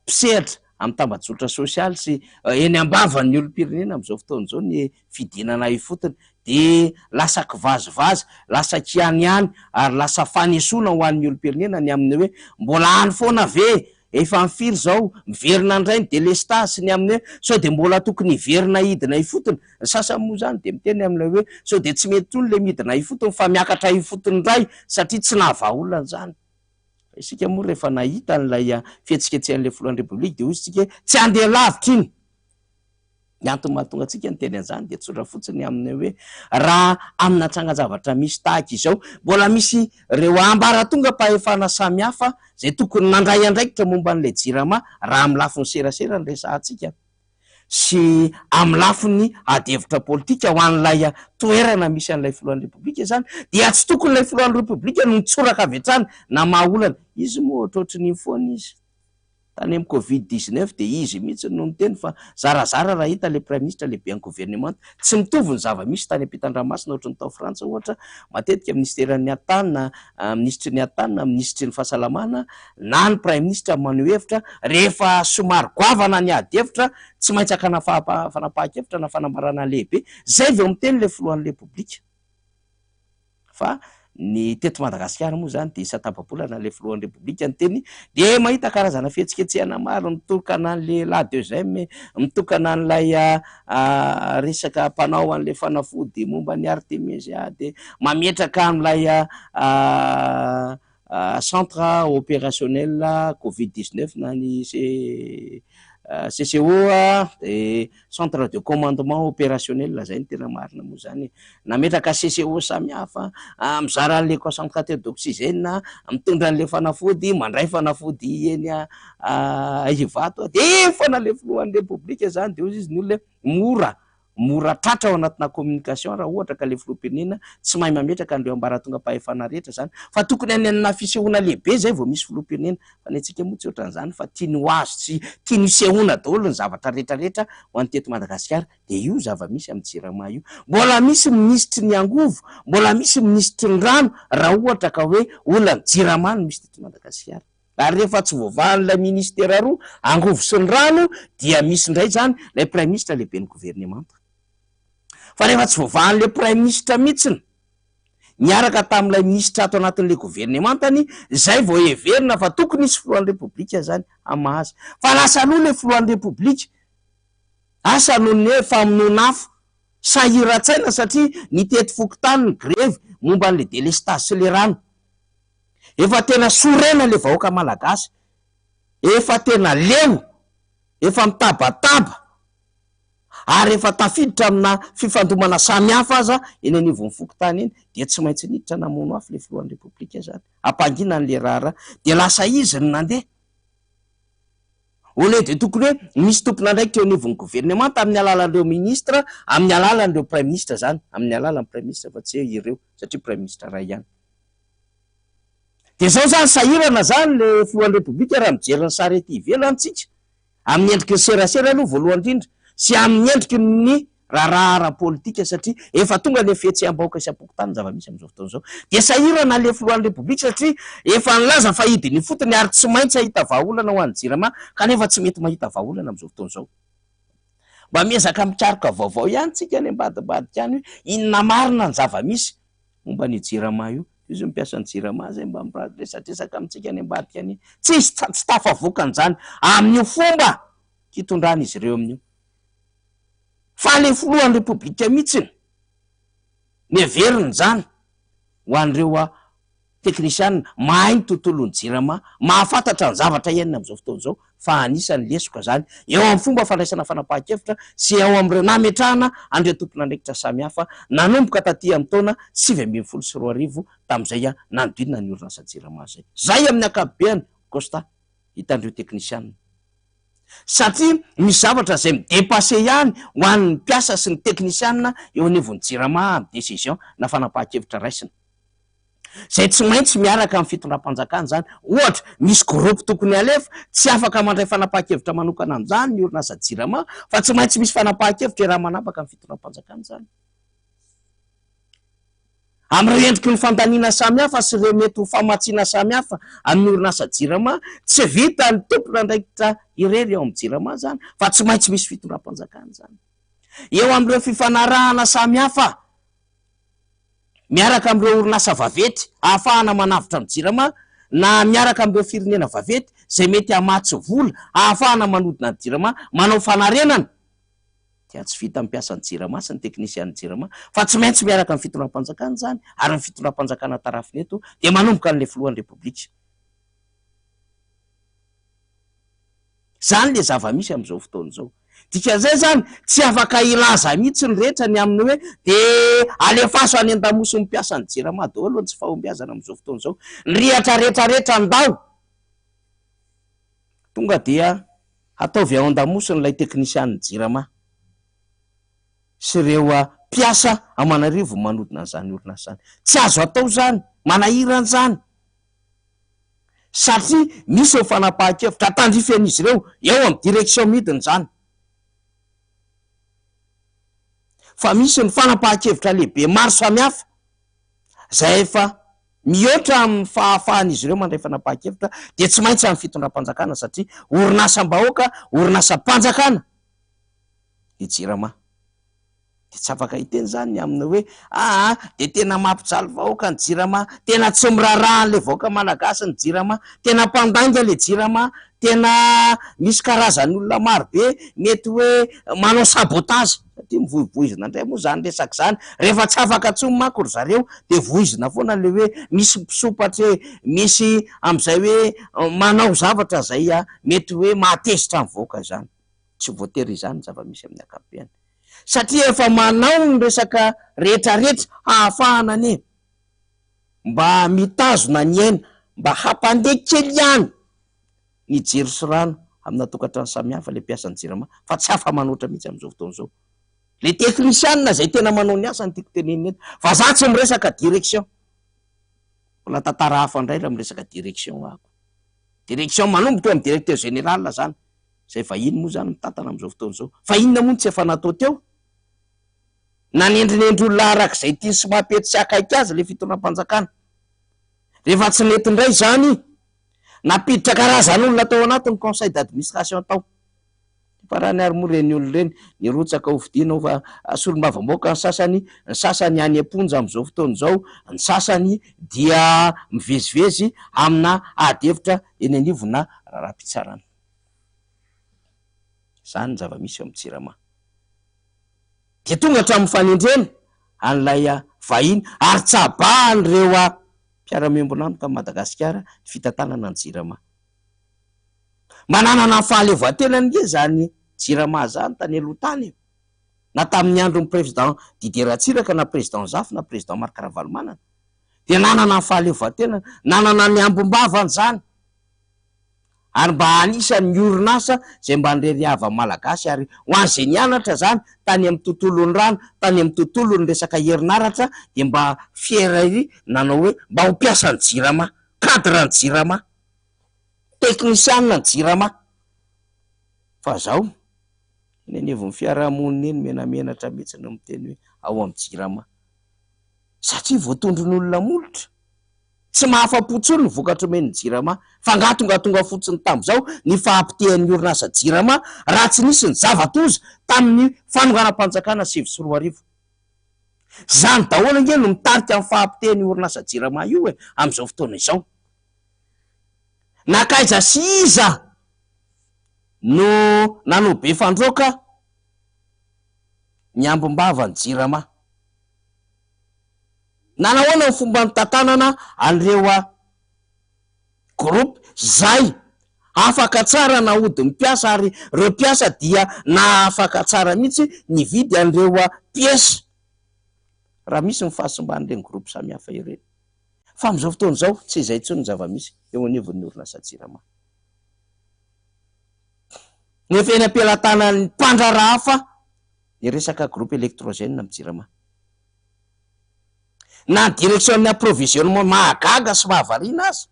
mpisehatra amin'ny tambajotra sosialy sy eny am-bavan'ny olom-pirenena amin'izao fotoana izao ny fidinana ifotony dia lasa kivazivazy, lasa kihanihany ary lasa fanesoana ho an'ny olom-pirenena ny amin'ny hoe mbola any foana ve Efa amin'ny firy izao? Miverina indray ny delestazy sy ny amin'ny hoe sao dia mbola tokony hiverina hidina ifotony? Ny sasany moa izany dia miteny amin'ilay hoe sao dia tsy mety intsony ilay midina ifotony fa miakatra ifotony indray satria tsy nahavaha olana izany. Fa isika moa rehefa nahita an'ilay fihetsiketsehan'ilay filohan'ny Repoblika dia hoy isika hoe tsy handeha lavitra iny. Ny antony mahatonga antsika niteny an'izany dia tsotra fotsiny amin'ny hoe raha amina trangan-javatra misy tahaka izao, mbola misy ireo ambaratongam-pahefana samihafa izay tokony nandray andraikitra momba an'ilay Jirama raha amin'ny lafiny serasera no resahantsika sy amin'ny lafiny ady hevitra politika ho an'ilay toerana misy an'ilay filohan'ny Repoblika izany dia tsy tokony ilay filohan'ny Repoblika no nitsoraka avy hatrany namaha olana. Izy moa ohatrohatry ny iny foana izy. Tany amin'ny covid 19 dia izy mihitsy no niteny fa zarazara raha hita ilay praiminisitra lehiben'ny governemanta. Tsy mitovy ny zava-misy tany ampitan-dranomasina ohatry ny tao Frantsa ohatra, matetika minisiteran'ny atany na minisitry ny atany na minisitry ny fahasalamana na ny praiminisitra maneho hevitra rehefa somary goavana ny ady hevitra tsy maintsy hakana fanapahan-kevitra na fanambarana lehibe izay vao miteny ilay filohan'ny repoblika. Fa ny teto Madagasikara moa izany dia isan-tapa-bolana ilay filohan'ny Repoblika niteny dia mahita karazana fihetsiketsehana maro, mitokana an'ilay la deuxième, mitokana an'ilay resaka mpanao an'ilay fanafody momba ny artemisia, dia mametraka an'ilay Centre opérationnel covid 19 na ny CCO dia centre de commandement opérationnel zay no tena marina moa zany e. Nametraka CCO samihafa, mizara an'ilay concentrateur d'oxygène, mitondra an'ilay fanafody, mandray fanafody eny Ivato, dia efa nalefa filohan'ny Repoblika zany dia hoy izy ny olona hoe mora Mora tratra ao anatina communication raha ohatra ka le filoham-pirenena tsy mahay mametraka an'ireo ambaratongam-pahefana rehetra izany fa tokony any amina fisehoana lehibe izay vao misy filoham-pirenena fa ny antsika moa tsy ohatran'izany fa tiany ho azo sy tiany hisehoana daholo ny zavatra rehetra rehetra ho an'ny teto Madagasikara dia io zava-misy amin'ny jirama io. Mbola misy minisitry ny angovo, mbola misy minisitry ny rano raha ohatra ka hoe olan'ny jirama no misy teto Madagasikara. Ary rehefa tsy voavahan'ilay ministera roa, angovo sy ny rano, dia misy indray izany ilay praiminisitra lehiben'ny governemanta. Fa rehefa tsy voavahan'ilay praiminisitra mihitsiny, niaraka tamin'ilay minisitra ato anatin'ilay governemantany, izay vao heverina fa tokony hisy filohan'ny Repoblika izany hamaha azy. Fa lasa aloha ilay filohan'ny Repoblika, asa noho ny hoe famonoana afo, sahiran-tsaina satria nitety fokontany ny grevy momba an'ilay delestazy sy ilay rano. Efa tena sorena ilay vahoaka malagasy, efa tena leo, efa mitabataba ary efa tafiditra amina fifandomana samihafa aza eny anivon'ny fokontany eny dia tsy maintsy niditra namono afo ilay filohan'ny Repoblika izany, hampangina an'ilay raharaha. Dia lasa izy no nandeha. Au lieu de tokony hoe misy tompon'andraikitra eo anivon'ny governemanta amin'ny alalan'ireo ministra, amin'ny alalan'ireo praiminisitra izany, amin'ny alalan'ny praiminisitra fa tsy hoe ireo satria praiminisitra iray ihany. Dia izao izany sahirana izany ilay filohan'ny Repoblika raha mijery ny sary ety ivelany tsika, amin'ny endriky ny serasera aloha voalohany indrindra, sy amin'ny endriky ny raharaha ara-politika satria efa tonga ilay fihetseham-bahoaka isam-pokontany ny zava-misy amin'izao fotoana izao. Dia sahirana ilay filohan'ny Repoblika satria efa nilaza fa hidina ifotony ary tsy maintsy hahita vahaolana ho an'ny Jirama kanefa tsy mety mahita vahaolana amin'izao fotoana izao. Mba miezaka mikaroka vaovao ihany tsika any ambadimbadika any hoe inona marina ny zava-misy momba an'io Jirama io. Izy ny mpiasan'ny Jirama izay mba miresadresaka amintsika any ambadika any. Tsisy tsy tafavoaka an'izany amin'io fomba hitondran'izy ireo amin'io. Fa ilay filohan'ny Repoblika mihitsy no heveriny izany ho an'ireo teknisianina mahay ny tontolon'ny Jirama, mahafantatra ny zavatra iainana amin'izao fotoana izao fa anisan'ny lesoka izany eo amin'ny fomba fandraisana fanapahan-kevitra sy eo amin'ireo nametrahana an'ireo tompon'andraikitra samihafa nanomboka taty amin'ny taona 2019 tamin'izay nanodinana ny orinasa Jirama izay. Izay amin'ny ankapobeny, Costa, hitan'ireo teknisianina. Satria misy zavatra izay mi-depasser ihany ho an'ny mpiasa sy ny teknisianina eo anivon'ny Jirama amin'ny décision na fanapahan-kevitra raisina. Izay tsy maintsy miaraka amin'ny fitondram-panjakana izany. Ohatra, misy groupe tokony halefa, tsy afaka mandray fanapahan-kevitra manokana amin'izany ny orinasa Jirama fa tsy maintsy misy fanapahan-kevitra iaraha-manapaka amin'ny fitondram-panjakana izany. Amin'ireo endriky ny fandaniana samihafa sy ireo mety ho famatsiana samihafa amin'ny orinasa Jirama, tsy vitan'ny tompon'andraikitra irery ao amin'ny Jirama izany fa tsy maintsy misy fitondram-panjakana izany. Eo amin'ireo fifanarahana samihafa miaraka amin'ireo orinasa vaventy ahafahana manavotra ny Jirama na miaraka amin'ireo firenena vaventy izay mety hamatsy vola ahafahana manodina ny Jirama, manao fanarenana, dia tsy vitan'ny mpiasan'ny Jirama sy ny teknisian'ny Jirama fa tsy maintsy miaraka amin'ny fitondram-panjakana izany ary ny fitondram-panjakana tarafina eto dia manomboka an'ilay filohan'ny Repoblika. Izany ilay zava-misy amin'izao fotoana izao. Dikan'izay izany, tsy afaka hilaza mihitsy ny rehetra ny amin'ny hoe dia alefaso any an-damosin'ny mpiasan'ny Jirama daholo ny tsy fahombiazana amin'izao fotoana izao. Ny rihatra rehetra rehetra ndao tonga dia hataovy ao an-damosin'ilay teknisianin'ny Jirama sy ireo mpiasa aman'arivony manodina an'izany orinasa izany. Tsy azo atao izany, manahirana izany satria misy ny fanapahan-kevitra tandrify an'izy ireo eo amin'ny direction midina izany. Fa misy ny fanapahan-kevitra lehibe maro samihafa izay efa mihoatra amin'ny fahafahan'izy ireo mandray fanapahan-kevitra dia tsy maintsy amin'ny fitondram-panjakana satria orinasam-bahoaka, orinasam-panjakana ny Jirama. Dia tsy afaka hiteny izany ny amin'ny hoe aa dia tena mampijaly vahoaka ny Jirama, tena tsy miraharaha an'ilay vahoaka malagasy ny Jirama, tena mpandainga ilay Jirama, tena misy karazan'olona maro be mety hoe manao sabotage. Satria mivoivoizina indray moa izany resaka izany, rehefa tsy afaka intsony manko ry zareo dia voizina foana ilay hoe misy mpisompatra e, misy amin'izay hoe manao zavatra izay mety hoe mahatezitra ny vahoaka izany. Tsy voatery izany ny zava-misy amin'ny ankapobeny. Satria efa manao ny resaka rehetrarehetra hahafahana anie mba mitazona ny aina, mba hampandeha kely ihany ny jiro sy rano amina tokantrano samihafa ilay mpiasan'ny jirama fa tsy afa-manoatra mihitsy amin'izao fotoana izao. Ilay teknisianina izay tena manao ny asa no tiako tenenina eto fa za tsy miresaka direction. Mbola tantara hafa indray raha miresaka direction ako. Direction manomboka eo amin'ny directeur général zany, izay vahiny moa zany mitantana amin'izao fotoana izao. Fa inona moa no tsy efa natao teo? Nanendrinendry olona araka izay tiany sy mampety sy akaiky azy ilay fitondram-panjakana. Rehefa tsy nety indray izany. Nampiditra karazan'olona tao anatin'ny conseil d'administration tao. Farany ary moa ireny olona ireny nirotsaka ho fidiana ho solombavambahoaka ny sasany, ny sasany any am-ponja amin'izao fotoana izao, ny sasany dia mivezivezy amina ady hevitra eny anivona raharaham-pitsarana. Izany ny zava-misy eo amin'ny Jirama. Dia tonga hatramin'ny fanendrena an'ilay vahiny ary tsabahan'ireo mpiara-miombona amiko amin'i Madagasikara ny fitantanana ny Jirama. Mba nanana ny fahaleovantenany nge zany Jirama zany tany aloha tany e! Na tamin'ny andron'ny Président Didier Ratsiraka na Président Zafy na Président Marc Ravalomanana dia nanana ny fahaleovantenany, nanana ny ambim-bavany zany ary mba anisan'ny orinasa izay mba nireriavan'ny Malagasy ary ho an'izay nianatra zany tany amin'ny tontolon'ny rano, tany amin'ny tontolon'ny resaka herinaratra dia mba fier ery nanao hoe mba ho mpiasan'ny Jirama, cadre ny Jirama. Teknisianina ny jirama. Fa zao, eny anivon'ny fiarahamonina eny menamenatra mihitsy no miteny hoe ao amin'ny jirama. Satria voatondron'olona molotra. Tsy mahafa-po intsony ny vokatra omen'ny jirama. Fa angaha tongatonga fotsiny tamin'izao ny fahapotehan'ny orinasa jirama raha tsy nisy ny zava-doza tamin'ny fanonganam-panjakana 2009. Izany daholo ange no mitarika ny fahapotehan'io orinasa jirama io e, amin'izao fotoana izao. Nankaiza sy iza no nanao be fandroaka ny ambim-bava ny jirama? Nanahoana ny fomba nitantanana an'ireo groupe zay afaka tsara nahodin'ny mpiasa ary ireo mpiasa dia nahafaka tsara mihitsy nividy an'ireo pièces raha misy ny fahasimban'ireny groupe samihafa ireny? Fa amin'izao fotoana izao, tsy izay intsony ny zava-misy eo anivon'ny orinasa Jirama. Nefa eny am-pelatanan'ny mpandraharaha hafa ny resaka groupe électrogène amin'ny Jirama. Na ny direction-n'ny approvisionnement mahagaga sy mahavariana aza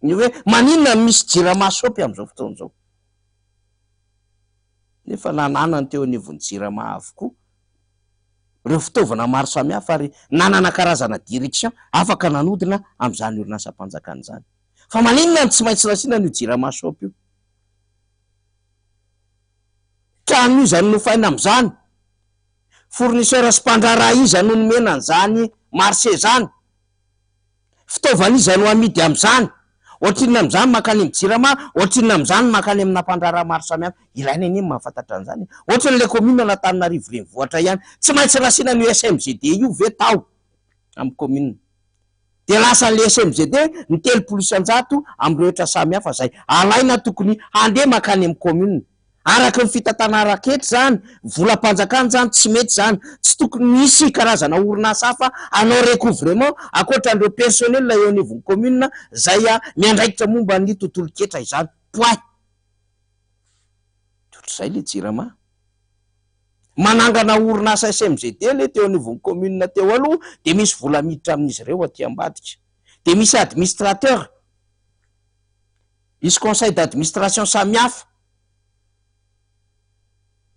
ny hoe maninona no misy Jirama shop amin'izao fotoana izao. Nefa nananany teo anivon'ny Jirama avokoa ireo fitaovana maro samihafa ary nanana karazana direction afaka nanodina amin'izany orinasam-panjakana izany. Fa maninona no tsy maintsy nasiana an'io Jirama shop io? Trano iza no nofaina amin'izany? Fournisseur sy mpandraharaha iza no nomena an'izany marché izany? Fitaovana iza no amidy amin'izany? Ohatrinona amin'izany mankany amin'ny Jirama? Ohatrinona amin'izany mankany amina mpandraharaha maro samihafa? Ilaina anie ny mahafantatra an'izany e! Ohatran'ilay commune an'Antananarivo renivohitra ihany, tsy maintsy nasiana an'io SMGD io ve tao amin'ny commune? Dia lasan'ilay SMGD ny 30% amin'ireo hetra samihafa izay alaina tokony handeha mankany amin'ny commune. Araka ny fitantana ara-ketra izany, volam-panjakana izany, tsy mety izany. Tsy tokony hisy karazana orinasa hafa hanao recouvrement ankoatra an'ireo personnel eo anivon'ny commune izay miandraikitra momba ny tontolon-ketra izany. Point. Dia ohatr'izay ilay jirama. Manangana orinasa SMGD ilay teo anivon'ny commune teo aloha dia misy vola miditra amin'izy ireo aty ambadika. Dia misy administrateur. Misy conseil d'administration samihafa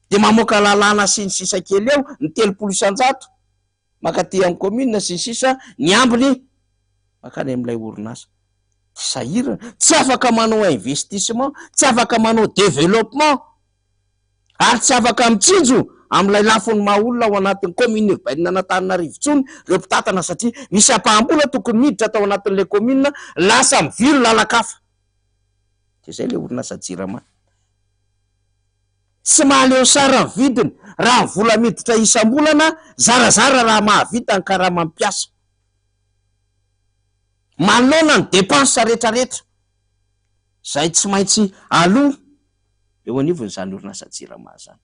dia mamoaka lalàna sy ny sisa kely eo, ny 30% mankaty amin'ny commune sy ny sisa, ny ambiny mankany amin'ilay orinasa. Sahirana, tsy afaka manao investissement, tsy afaka manao développement. Ary tsy afaka mitsinjo amin'ilay lafiny maha olona ao anatin'ny commune urbaine an'Antananarivo intsony ireo mpitantana satria misy ampaham-bola tokony miditra tao anatin'ilay commune lasa mivily lalan-kafa. Dia izay ilay orinasa Jirama. Tsy mahaleo sara ny vidiny raha ny vola miditra isam-bolana, zarazara raha mahavita ny karaman'ny mpiasa. Manoloana ny dépenses rehetrarehetra izay tsy maintsy aloa eo anivon'izany orinasa Jirama izany.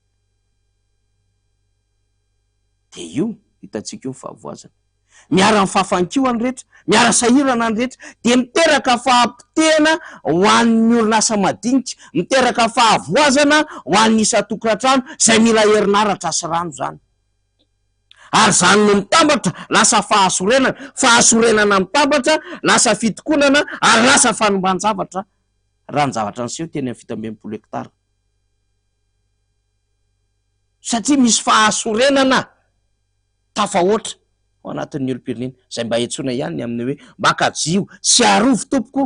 Dia io hitantsika io ny fahavoazana. Miara-mifafankiho ny rehetra, miara-sahirana ny rehetra, dia miteraka fahapotehana ho an'ny orinasa madinika, miteraka fahavoazana ho an'ny isan-tokantrano izay mila herinaratra sy rano izany. Ary izany no mitambatra lasa fahasorenana, fahasorenana mitambatra lasa fitokonana ary lasa fanomban-javatra raha ny zavatra niseho teny amin'ny 67 hectares. Satria misy fahasorenana tafahoatra ao anatin'ny olom-pirenena, izay mba iantsoana ihany ny amin'ny hoe mba kajio sy arovy tompoko.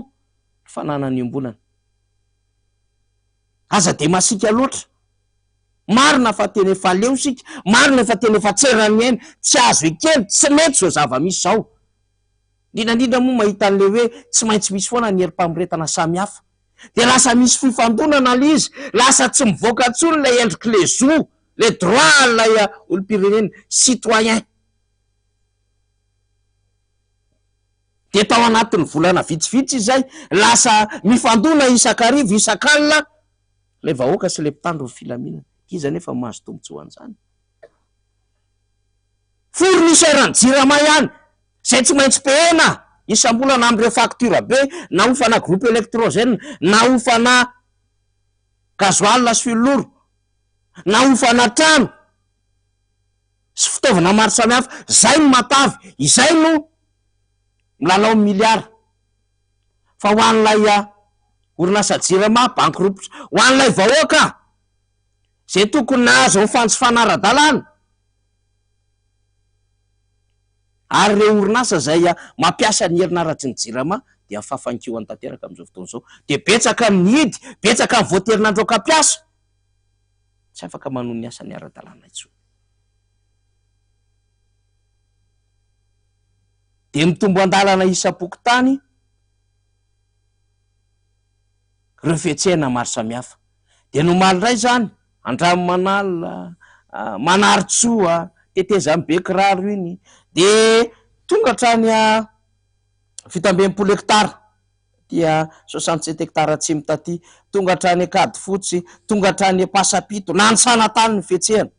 Fananana iombonana. Aza dia masiaka loatra. Marina fa tena efa leo isika, marina fa tena efa tsy eran'ny aina, tsy azo ekena, tsy mety izao zava-misy izao. Indrindra indrindra moa mahita an'ilay hoe tsy maintsy misy foana ny herim-pamoretana samihafa. Dia lasa misy fifandonana ilay izy, lasa tsy mivoaka intsony ilay endrik'ilay zo, ilay droit an'ilay olom-pirenena, citoyen. Dia tao anatin'ny volana vitsivitsy izay, lasa mifandona isan-kariva, isak'alina ilay vahoaka sy ilay mpitandro ny filaminana. Iza anefa no mahazo tombontsoa an'izany? Fournisseur-n'ny Jirama ihany, izay tsy maintsy payena isam-bolana amin'ireo facture be, na hofana groupe électrogène, na hofana gasoil sy huile lourd, na hofana trano sy fitaovana maro samihafa, izay no matavy, izay no milalao ny milliards. Fa ho an'ilay orinasa Jirama, bankirompitra, ho an'ilay vahoaka izay tokony nahazo ny fanjifana ara-dalàna, ary ireo orinasa izay mampiasa ny herin'aratry ny Jirama dia fafankihoany tanteraka amin'izao fotoana izao. Dia betsaka ny nihidy, betsaka ny voatery nandroaka mpiasa. Tsy afaka manohy ny asany ara-dalàna intsony. Dia mitombo an-dalana isam-pokontany ireo fihetsehana maro samihafa. Dia ny omaly indray izany, Andranomanalina, Manarintsoa, tetezan'i Bekiraro iny, dia tonga hatrany 67 hektara, aty 67 hektara atsimo taty, tonga hatrany Ankadifotsy, tonga hatrany Ampasapito, nanisana tany ny fihetsehana.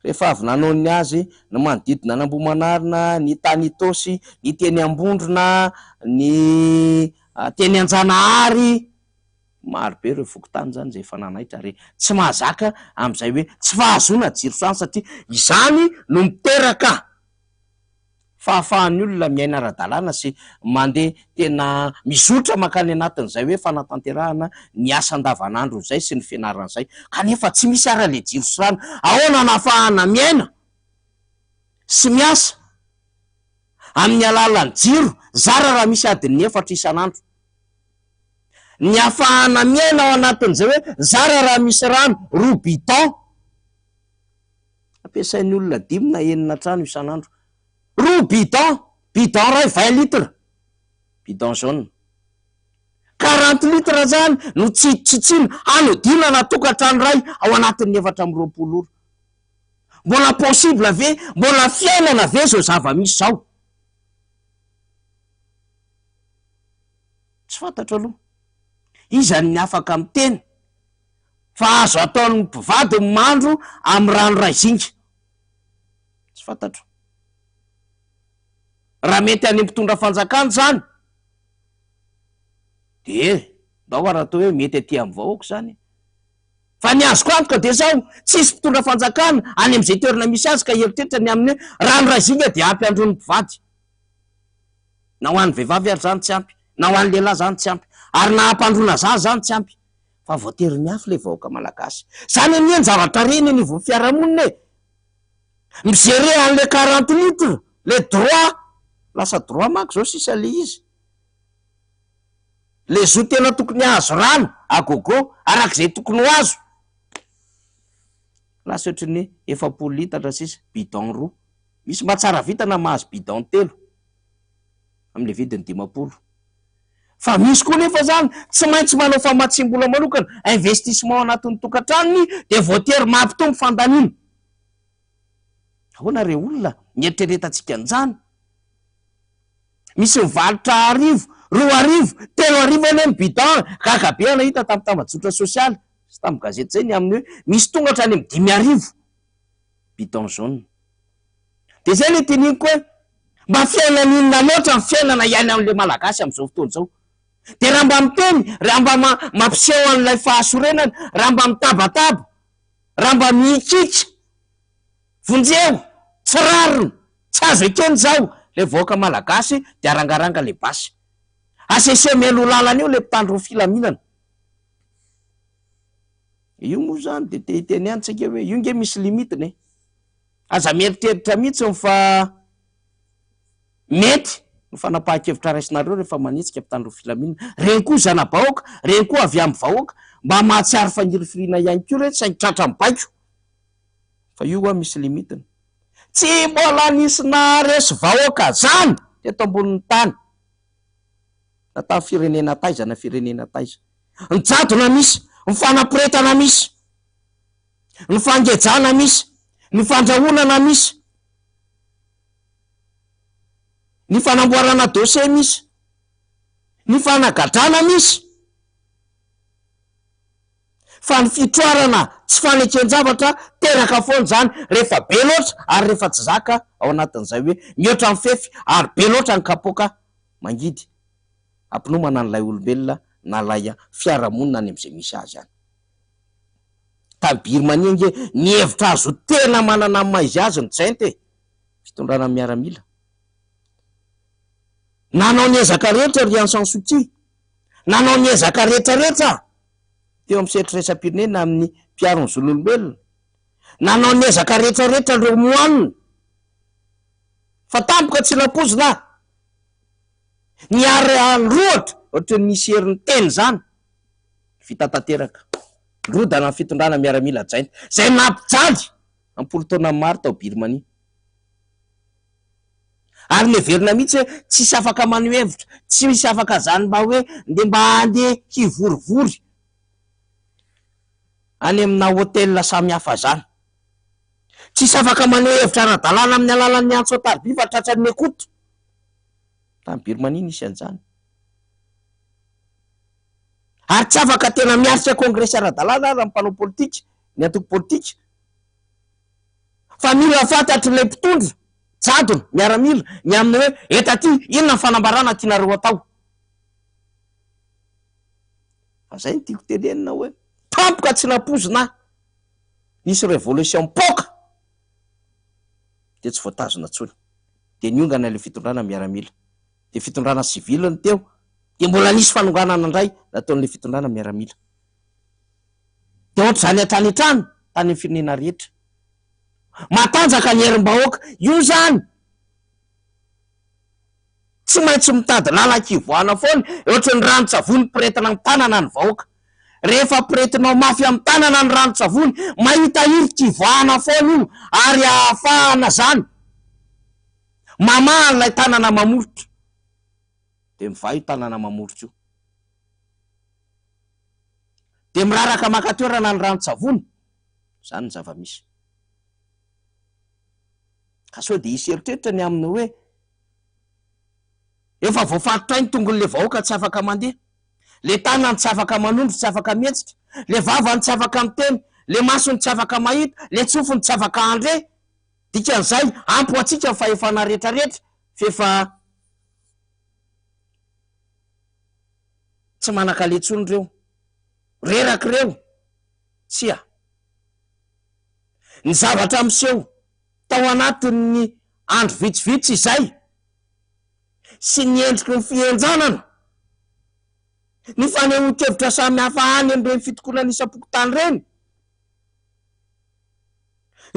Rehefa avy nanao ny azy, ny manodidina an'Ambohimanarina, ny tany Itaosy, ny teny Ambondrona, ny teny Anjanahary, maro be ireo fokontany izany izay efa nanaitra ary tsy mahazaka amin'izay hoe tsy fahazoana jiro izany satria izany no miteraka fahafahan'ny olona miaina ara-dalàna sy mandeha tena mizotra mankany anatin'izay hoe fanatanterahana ny asa andavanandro izay sy ny fianarana izay kanefa tsy misy ara le jiro sy rano. Ahoana no ahafahana miaina sy miasa amin'ny alalan'ny jiro zara raha misy adin'ny efatra isan'andro? Ny ahafahana miaina ao anatin'izay hoe zara raha misy rano roa bidon Ampiasain'ny olona dimy na enina trano isan'andro. Roa bidon, bidon iray 20 litres, bidon jaune. 40 litres izany no tsitsitsiana hanodinana tokantrano iray ao anatin'ny 24 ora. Mbola possible ve, mbola fiainana ve izao zava-misy izao? Tsy fantatro aloha. Iza ny afaka miteny? Fa azo ataon'ny mpivady ny mandro amin'ny rano iray zinga. Tsy fantatro. Raha mety any amin'ny mpitondra fanjakana izany, dia ndao ary atao hoe mety aty amin'ny vahoaka izany. Fa ny azoko antoka dia izao, tsisy mpitondra fanjakana any amin'izay toerana misy azy ka hieritreritra ny amin'ny hoe rano iray zinga dia ampy handroan'ny mpivady. Na ho an'ny vehivavy ary izany tsy ampy, na ho an'ny lehilahy izany tsy ampy, ary na hampandroana zaza izany tsy ampy. Fa voatery miafy ilay vahoaka malagasy. Zany anie ny zavatra re eny anivon'ny fiarahamonina e! Mi-gerer an'ilay 40 litres, le droit, lasa droit manko zao sisa le izy. Le zo tena tokony hahazo rano à gogo, arak'izay tokony ho azo. Lasa ohatran'ny 40 litatra sisa, bidon roa. Misy mba tsara vintana mahazo bidon telo amin'ilay vidiny 50. Fa misy koa nefa zany tsy maintsy manao famatsiam-bola manokana, investissement ao anatin'ny tokantranony dia voatery mampitombo fandaniana. Ahoana re olona ny eritreretantsika an'izany? Misy mivarotra arivo, 2000, 3000 anie ny bidon, gaga be aho nahita tamin'ny tambajotra sosialy sy tamin'ny gazety izay ny amin'ny hoe misy tonga hatrany amin'ny 5000 bidon jaune. Dia izay ilay teneniko hoe mba fiainana inona loatra ny fiainana iainan'ilay Malagasy amin'izao fotoana izao. Dia raha mba miteny, raha mba mampiseho an'ilay fahasorenana, raha mba mitabataba, raha mba mihikiky, vonjeo, tsy rariny, tsy azo ekena izao, ilay vahoaka Malagasy dia arangaranga ilay basy. Aseseo mialoha lalana eo ilay mpitandro ny filaminana. Io moa izany dia te hiteny ihany tsika hoe io nge misy limite-ny e. Aza mieritreritra mihitsy fa mety. No fanapahan-kevitra raisinareo rehefa manetsika mpitandro ny filaminana. Reny koa zana-bahoaka, reny koa avy amin'ny vahoaka. Mba mahatsiaro fangirifiriana ihany koa ireny saingy tratran'ny baiko. Fa io hoa misy limite-ny. Tsy mbola nisy naharesy vahoaka zany teto ambonin'ny tany. Na tamin'ny firenena taiza na firenena taiza. Ny jadona misy, ny fanaporetana misy, ny fangejana misy, ny fandrahonana misy. Ny fanamboarana dossier misy, ny fanagadrana misy, fa ny fitroarana tsy faneken-javatra teraka foana izany rehefa be loatra ary rehefa tsy zaka ao anatin'izay hoe mihoatra ny fefy ary be loatra ny kapoaka mangidy hampinomana an'ilay olombelona na ilay fiarahamonina any amin'izay misy azy any. Tany Birmanie ange nihevitra azy ho tena manana ny maha izy azy ny Junte e! Fitondrana miaramila. Nanao ny ezaka rehetra ry Aung San Suu Kyi. Nanao ny ezaka rehetra rehetra teo amin'ny sehatra iraisam-pirenena amin'ny mpiaro ny zon'olombelona. Nanao ny ezaka rehetra rehetra ireo moine. Fa tampoka tsy nampoizina. Niara-nirohotra ohatran'ny nisy hery niteny izany. Vita tanteraka. Nirodana ny fitondrana miaramila Junta. Izay nampijaly am-polo taona maro tao Birmanie. Ary neverina mihitsy hoe tsisy afaka maneho hevitra, tsy misy afaka zany mba hoe ndeha mba handeha hivorivory any amina hotel samihafa zany. Tsisy afaka maneho hevitra ara-dalàna amin'ny alalan'ny antso an-tariby fa tratran'ny écoute. Tany Birmanie nisy an'izany. Ary tsy afaka tena miatrika kongresy ara-dalàna ary ny mpanao politika, ny antoko politika. Fa mila fantatr'ilay mpitondra, jadona, miaramila, ny amin'ny hoe eto aty, inona ny fanambarana tianareo atao. Fa zay no tiako tenenina hoe tampoka tsy nampoizina ahy, nisy révolution mipoaka dia tsy voatazona intsony. Dia niongana ilay fitondrana miaramila. Dia fitondrana civil no teo, dia mbola nisy fanonganana indray nataon'ilay fitondrana miaramila. Dia ohatr'izany hatrany hatrany tany amin'ny firenena rehetra. Matanjaka ny herim-bahoaka. Io izany tsy maintsy mitady lalan-kivoahana foana, ohatry ny ranon-tsavony piretina amin'ny tanana ny vahoaka. Rehefa piretinao mafy amin'ny tanana ny ranon-tsavony, mahita hirika hivoahana foana io ary ahafahana izany mamaha an'ilay tanana mamoritra. Dia mivaha io tanana mamoritra io. Dia miraraka maka toerana ny ranon-tsavony. Izany ny zava-misy. Ka sao dia hisy eritreritra ny amin'ny hoe efa voafaritray ny tongon'ilay vahoaka tsy afaka mandeha, le tanany tsy afaka manondro, tsy afaka mihetsika, le vavany tsy afaka miteny, le masony tsy afaka mahita, le tsofiny tsy afaka handre. Dikan'izay, ampy ho antsika ny fahefana rehetrarehetra f'efa tsy manan-kaleha intsony ireo. Reraka ireo. Tsia. Ny zavatra miseho tao anatin'ny andro vitsivitsy izay sy ny endriky ny fihenjanana, ny fanehoan-kevitra samihafa any amin'ireny fitokonana isam-pokontany ireny,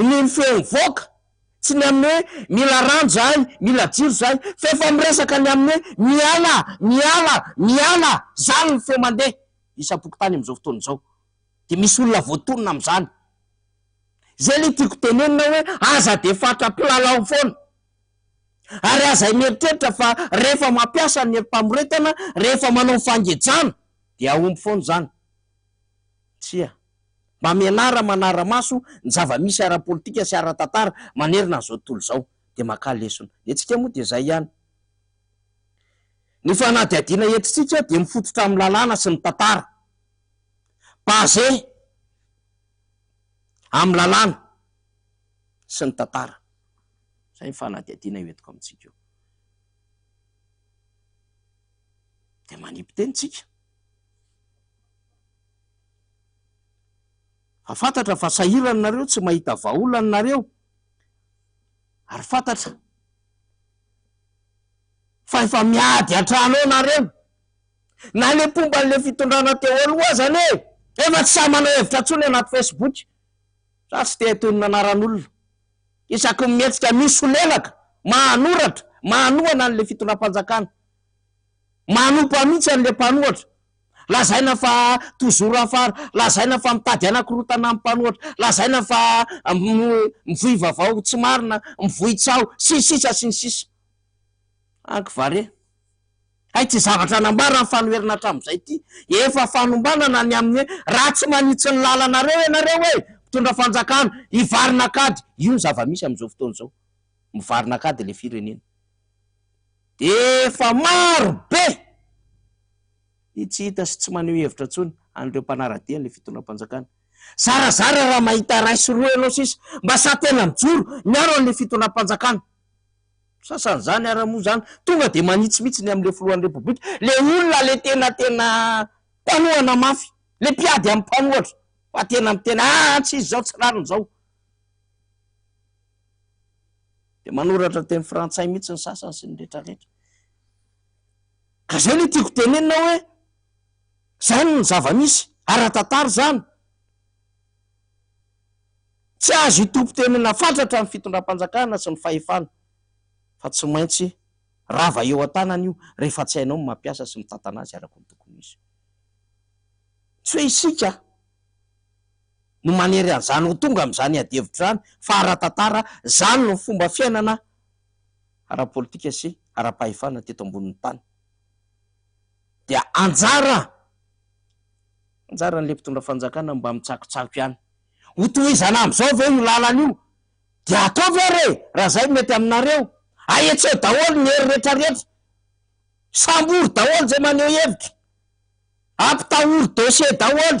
ny feo mivoaka, tsy ny amin'ny hoe mila rano izahay, mila jiro izahay, fa efa miresaka ny amin'ny hoe miala, miala, miala, izany ny feo mandeha isam-pokontany amin'izao fotoana izao. Dia misy olona voatonona amin'izany. Izay ilay tiako tenenina hoe aza dia fatra mpilalao foana. Ary aza mieritreritra fa rehefa mampiasa ny herim-pamoretana, rehefa manao fangejana dia hahomby foana izany. Tsia. Mba mianara manara-maso ny zava-misy ara-politika sy ara-tantara manerana an'izao tontolo izao dia makà lesona. Ny antsika moa dia izay ihany. Ny fanadihadiana entintsika dia mifototra amin'ny lalàna sy ny tantara. Basé amin'ny lalàna sy ny tantara. Izay ny fanadihadiana io entiko amintsika io. Dia manipy teny tsika. Fa fantatra fa sahirana nareo, tsy mahita vahaolana nareo. Ary fantatra fa efa miady an-trano ao nareo. Na le mpomba an'le fitondrana teo aloha aza anie efa tsy sahy manao hevitra intsony anaty Facebook. Za tsy te hatonina anaran'olona. Isaky ny mihetsika misolelaka, manoratra, manohana an'ilay fitondram-panjakana. Manompa mihitsy an'ilay mpanohatra. Lazaina fa toujours afara, lazaina fa mitady hanakorotana ny mpanohatra, lazaina fa mivoy vaovao tsy marina, mivoy tsaho, sy ny sisa sy ny sisa. Aky va re? Hay tsy zavatra nambara ny fanoherana hatramin'izay ity. Efa fanombanana ny amin'ny hoe raha tsy manitsy ny lalanareo ianareo e, mpitondra fanjakana, hivarina an-kady. Io ny zava-misy amin'izao fotoana izao. Mivarina an-kady ilay firenena. Efa maro be ny tsy hita sy tsy maneho hevitra intsony an'ireo mpanara-dia an'ilay fitondram-panjakana. Zarazara raha mahita iray sy roa ianao sisa mba sahy tena mijoro miaro an'ilay fitondram-panjakana. Sasan'izany ara moa izany tonga dia manitsy mihitsy ny amin'ilay filohan'ny Repoblika, ilay olona ilay tena tena mpanohana mafy, ilay mpiady amin'ny mpanohatra fa tena miteny aa tsy izy izao, tsy rariny izao. Dia manoratra teny frantsay mihitsy ny sasany sy ny rehetra rehetra. Ka izay no tiako tenenina hoe izany ny zava-misy, ara-tantara izany. Tsy azo itompo-tenena fatratra ny fitondram-panjakana sy ny fahefana fa tsy maintsy rava eo an-tanana io rehefa tsy hainao ny mampiasa sy mitantana azy araka ny tokony ho izy. Tsy hoe isika no manery an'izany ho tonga amin'izany adihevitra izany fa ara-tantara izany no fomba fiainana ara-politika sy ara-pahefana teto ambonin'ny tany. Dia anjara, anjaran'ilay mpitondra fanjakana mba mitsakotsako ihany. Ho tohizana amin'izao ve io lalana io? Dia ataovy ary e! Raha izay no mety aminareo. Ahetseo daholo ny hery rehetra rehetra. Sambory daholo izay maneho hevitra. Ampitahory dossier daholo.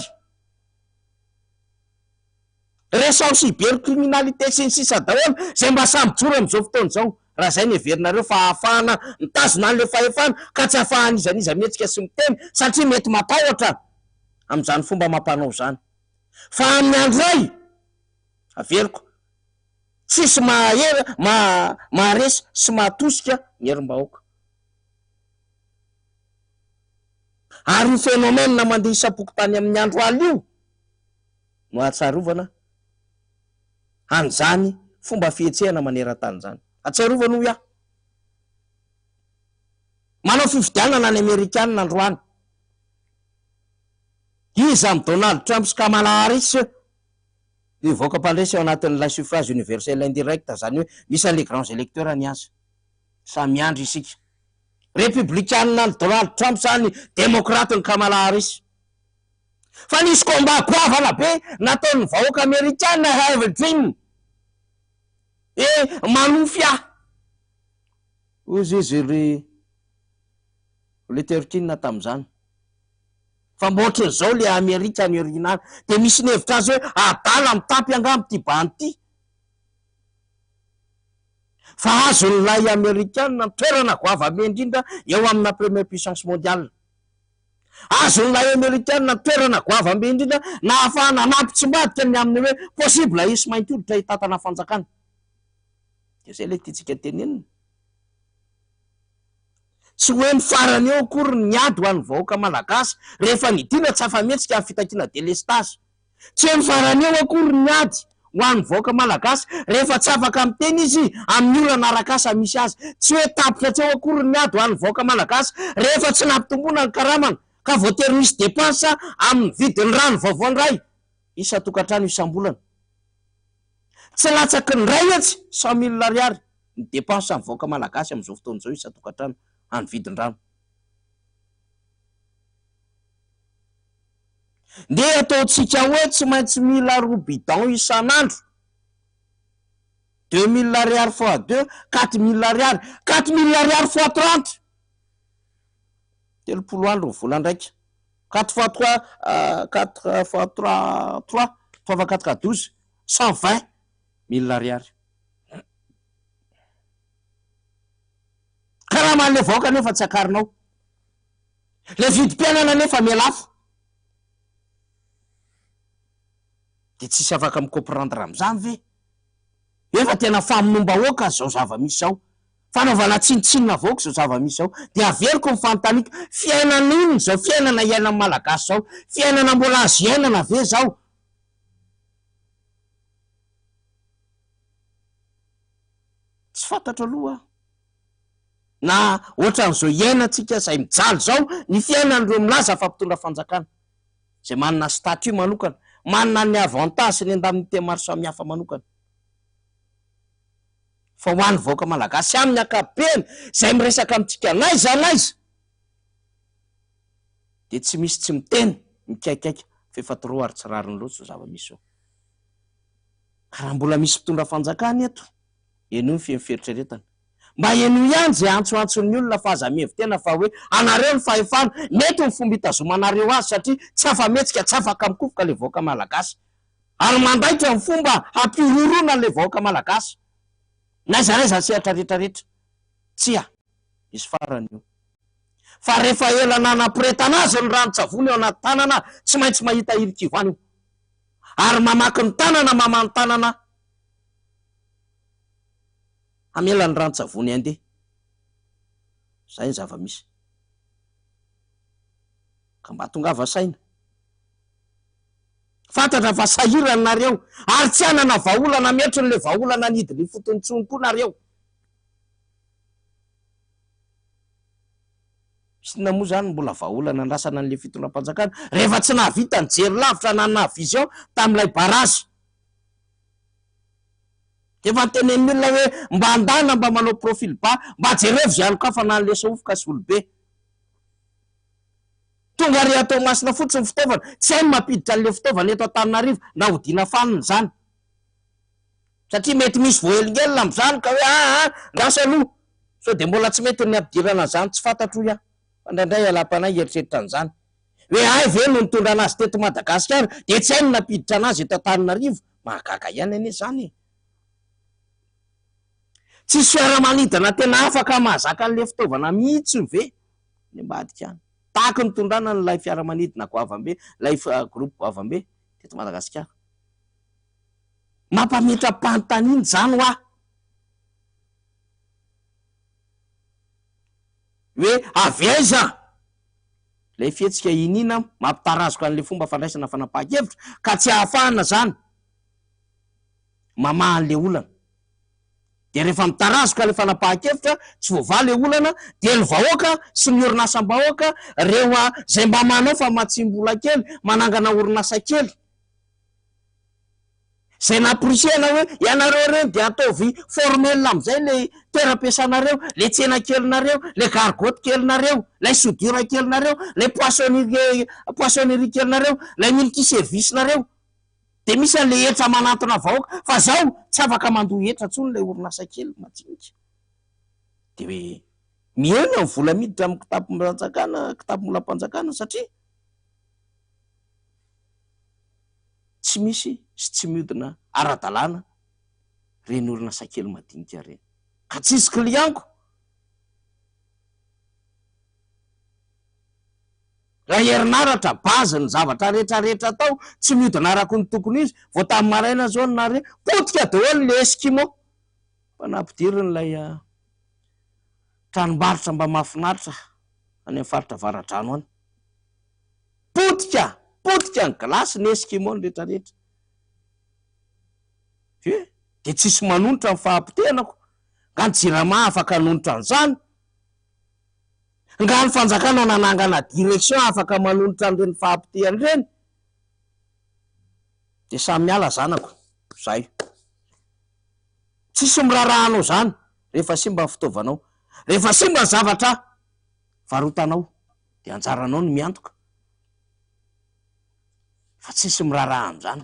Resaho cybercriminalité sy ny sisa daholo izay mba sahy mijoro amin'izao fotoana izao. Raha izay no heverinareo fa ahafahana mitazona an'ilay fahefana ka tsy ahafahan'iza n'iza mihetsika sy miteny satria mety matahotra amin'izany fomba amam-panao izany. Fa amin'ny andro iray, averiko, tsisy mahahery, maharesy sy mahatosika ny herim-bahoaka. Ary io phénomène mandeha isam-pokontany amin'ny andro alina io no ahatsiarovana an'izany fomba fihetsehana maneran-tany izany. Ahatsiarovana hoy aho. Manao fifidianana any Amerikana androany. Iza amin'i Donald Trump sy Kamala Harris no hivoaka mpandresy ao anatin'ilay suffrage universel indirect, izany hoe misy an'ilay grands électeurs ny azy. Samy miandry isika. Repoblikanina an'i Donald Trump sa ny Demokratin'i Kamala Harris? Fa nisy combat goavana be nataon'ny vahoaka amerikana I have a dream hoe manofy aho. Hoy izy ry Luther King tamin'izany. Fa mba ohatran'izao le Amerika any aoriana any. Dia misy nihevitra azy hoe adala mitapy angamba ity bandy ity. Fa azon'ilay Amerikana ny toerana goavambe indrindra eo amina première puissance mondiale. Azon'ilay Amerikana ny toerana goavambe indrindra nahafahana nampitsimbadika ny amin'ny hoe possible hisy mainty hoditra hitantana fanjakana. Dia izay ilay tiantsika tenenina. Tsy hoe ny farany eo akory ny ady ho an'ny vahoaka malagasy rehefa nidina tsy afa-mihetsika amin'ny fitakiana delestazy. Tsy hoe ny farany eo akory ny ady ho an'ny vahoaka malagasy rehefa tsy afaka miteny izy amin'ny olana arak'asa misy azy. Tsy hoe tapitra hatreo akory ny ady ho an'ny vahoaka malagasy rehefa tsy nampitomboina ny karamany ka voatery misy dépense amin'ny vidin'ny rano vaovao indray isan-tokantrano isam-bolana. Tsy latsaky ny 101 mille ariary ny dépense ny vahoaka malagasy amin'izao fotoana izao isan-tokantrano amin'ny vidin-drano. Ndeha ataontsika hoe tsy maintsy mila roa bidon isan'andro, 2000 ariary fois deux, 4000 ariary, 4000 ariary fois 30, 30 andro ny volan-draika, quatre fois trois, quatre fois trois, trois, trois fois quatre, 12, 120 000 ariary. Karaman'ilay vahoaka nefa tsy akarinao. Ilay vidim-piainana nefa mihalafo. Dia tsisy afaka mi-comprendre amin'izany ve? Efa tena famonoam-bahoaka izao zava-misy izao. Fanaovana tsinontsinona vahoaka izao zava-misy izao. Dia averiko ny fanontaniako, fiainana inona izao fiainana iainan'ny Malagasy izao? Fiainana mbola azo iainana ve izao? Tsy fantatro aloha. Na ohatran'izao iainantsika izay mijaly izao ny fiainan'ireo milaza fa mpitondra fanjakana, izay manana statut manokana, manana ny avantage sy ny indemnité maro samihafa manokana. Fa ho an'ny vahoaka malagasy amin'ny ankapobeny izay miresaka amintsika n'aiza n'aiza dia tsy misy tsy miteny, mikaikaika fa efa trop ary tsy rariny loatra izao zava-misy izao. Ka raha mbola misy mpitondra fanjakana eto, henoy ny feno fieritreretana. Mba henoy ihany izay antsoantson'ny olona fa aza mihevi-tena fa hoe anareo ny fahefana, mety ny fomba itazomanareo azy satria tsy afa-mihetsika, tsy afaka mikofoka ilay vahoaka malagasy. Ary mandaitra ny fomba hampihorohoroana an'ilay vahoaka malagasy. N'aiza n'aiza sehatra rehetra rehetra. Tsia, misy farany io. Fa rehefa ela nanampiretana azy ny ranon-tsavony eo anaty tanana, tsy maintsy mahita hirikivana io. Ary mamaky ny tanana mama ny tanana hamela ny ranon-tsavony handeha. Izay ny zava-misy. Ka mba tongava saina. Fantatra fa sahirana nareo ary tsy hanana vahaolana mihoatry ny le vahaolana nidina ifotony intsony koa nareo. Inona moa zany mbola vahaolana andrasana an'le fitondram-panjakana rehefa tsy nahavita nijery lavitra na nanana vision tamin'ilay barrage. Efa notenenin'ny olona hoe mba andana mba manao profil bas, mba jerevo izay alokafana an'le Sahofoka sy Volobe. Tonga ary à Toamasina fotsiny ny fitaovana, tsy hay ny mampiditra an'ilay fitaovana eto Antananarivo na hodiana fanina izany. Satria mety misy voahelingelina amin'izany ka hoe aa ndraso aloha, sao dia mbola tsy mety ny hampidirana an'izany, tsy fantatro hoy aho, fa indraindray alaim-panahy hieritreritra an'izany. Hoe hay ve no nitondra an'azy teto Madagasikara dia tsy hay ny nampiditra an'azy eto Antananarivo? Mahagaga ihany anie izany e! Tsisy fiaramanidina tena afaka mahazaka an'ilay fitaovana mihitsy ve any ambadika any? Tahaka ny nitondrana an'ilay fiaramanidina goavam-be, ilay groupe goavam-be teto Madagasikara. Mampametra-panontaniana izany hoa. Hoe avy aiza ilay fihetsika iniana mampitarazoka an'ilay fomba fandraisana fanapahan-kevitra ka tsy ahafahana izany mamaha an'ilay olana. Dia rehefa mitarazoka ilay fanapahan-kevitra, tsy voavaha ilay olana, dia ny vahoaka sy ny orinasam-bahoaka, ireo izay mba manao famatsiam-bola kely, manangana orinasa kely, izay namporisihana hoe ianareo ireny dia ataovy formel amin'izay ilay toeram-piasanareo, ilay tsena kelinareo, ilay gargotte kelinareo, ilay soudure kelinareo, ilay poissonnerie poissonnerie kelinareo, ilay multi-service-nareo. Dia misy an'ilay hetra manantona vahoaka fa zao tsy afaka mandoa hetra intsony ilay orinasa kely madinika. Dia hoe mihena ny vola miditra amin'ny kitapom-panjakana, kitapom-bolam-panjakana satria tsy misy sy tsy miodina ara-dalàna ireny orinasa kely madinika ireny. Ka tsisy client-ko. Raha herinaratra, base ny zavatra rehetra rehetra atao, tsy miodina araka ny tokony ho izy, vao tamin'ny maraina zao no nahare, potika daholo le eskimo, fa nampidiriny ilay tranombarotra mba mahafinaritra any amin'ny faritra avaradrano any. Potika! Potika ny glace ny eskimo ny rehetra rehetra. He! Dia tsisy manonitra ny fahapotehana ko! Nga ny jirama afaka hanonitra an'izany? Nga ny fanjakana nanangana direction afaka manonitra an'ireny fahapotehana ireny? Dia samy miala zanako, zay. Tsisy miraharaha anao zany rehefa simba ny fitaovanao. Rehefa simba ny zavatra varotanao dia anjaranao ny miantoka fa tsisy miraharaha an'izany.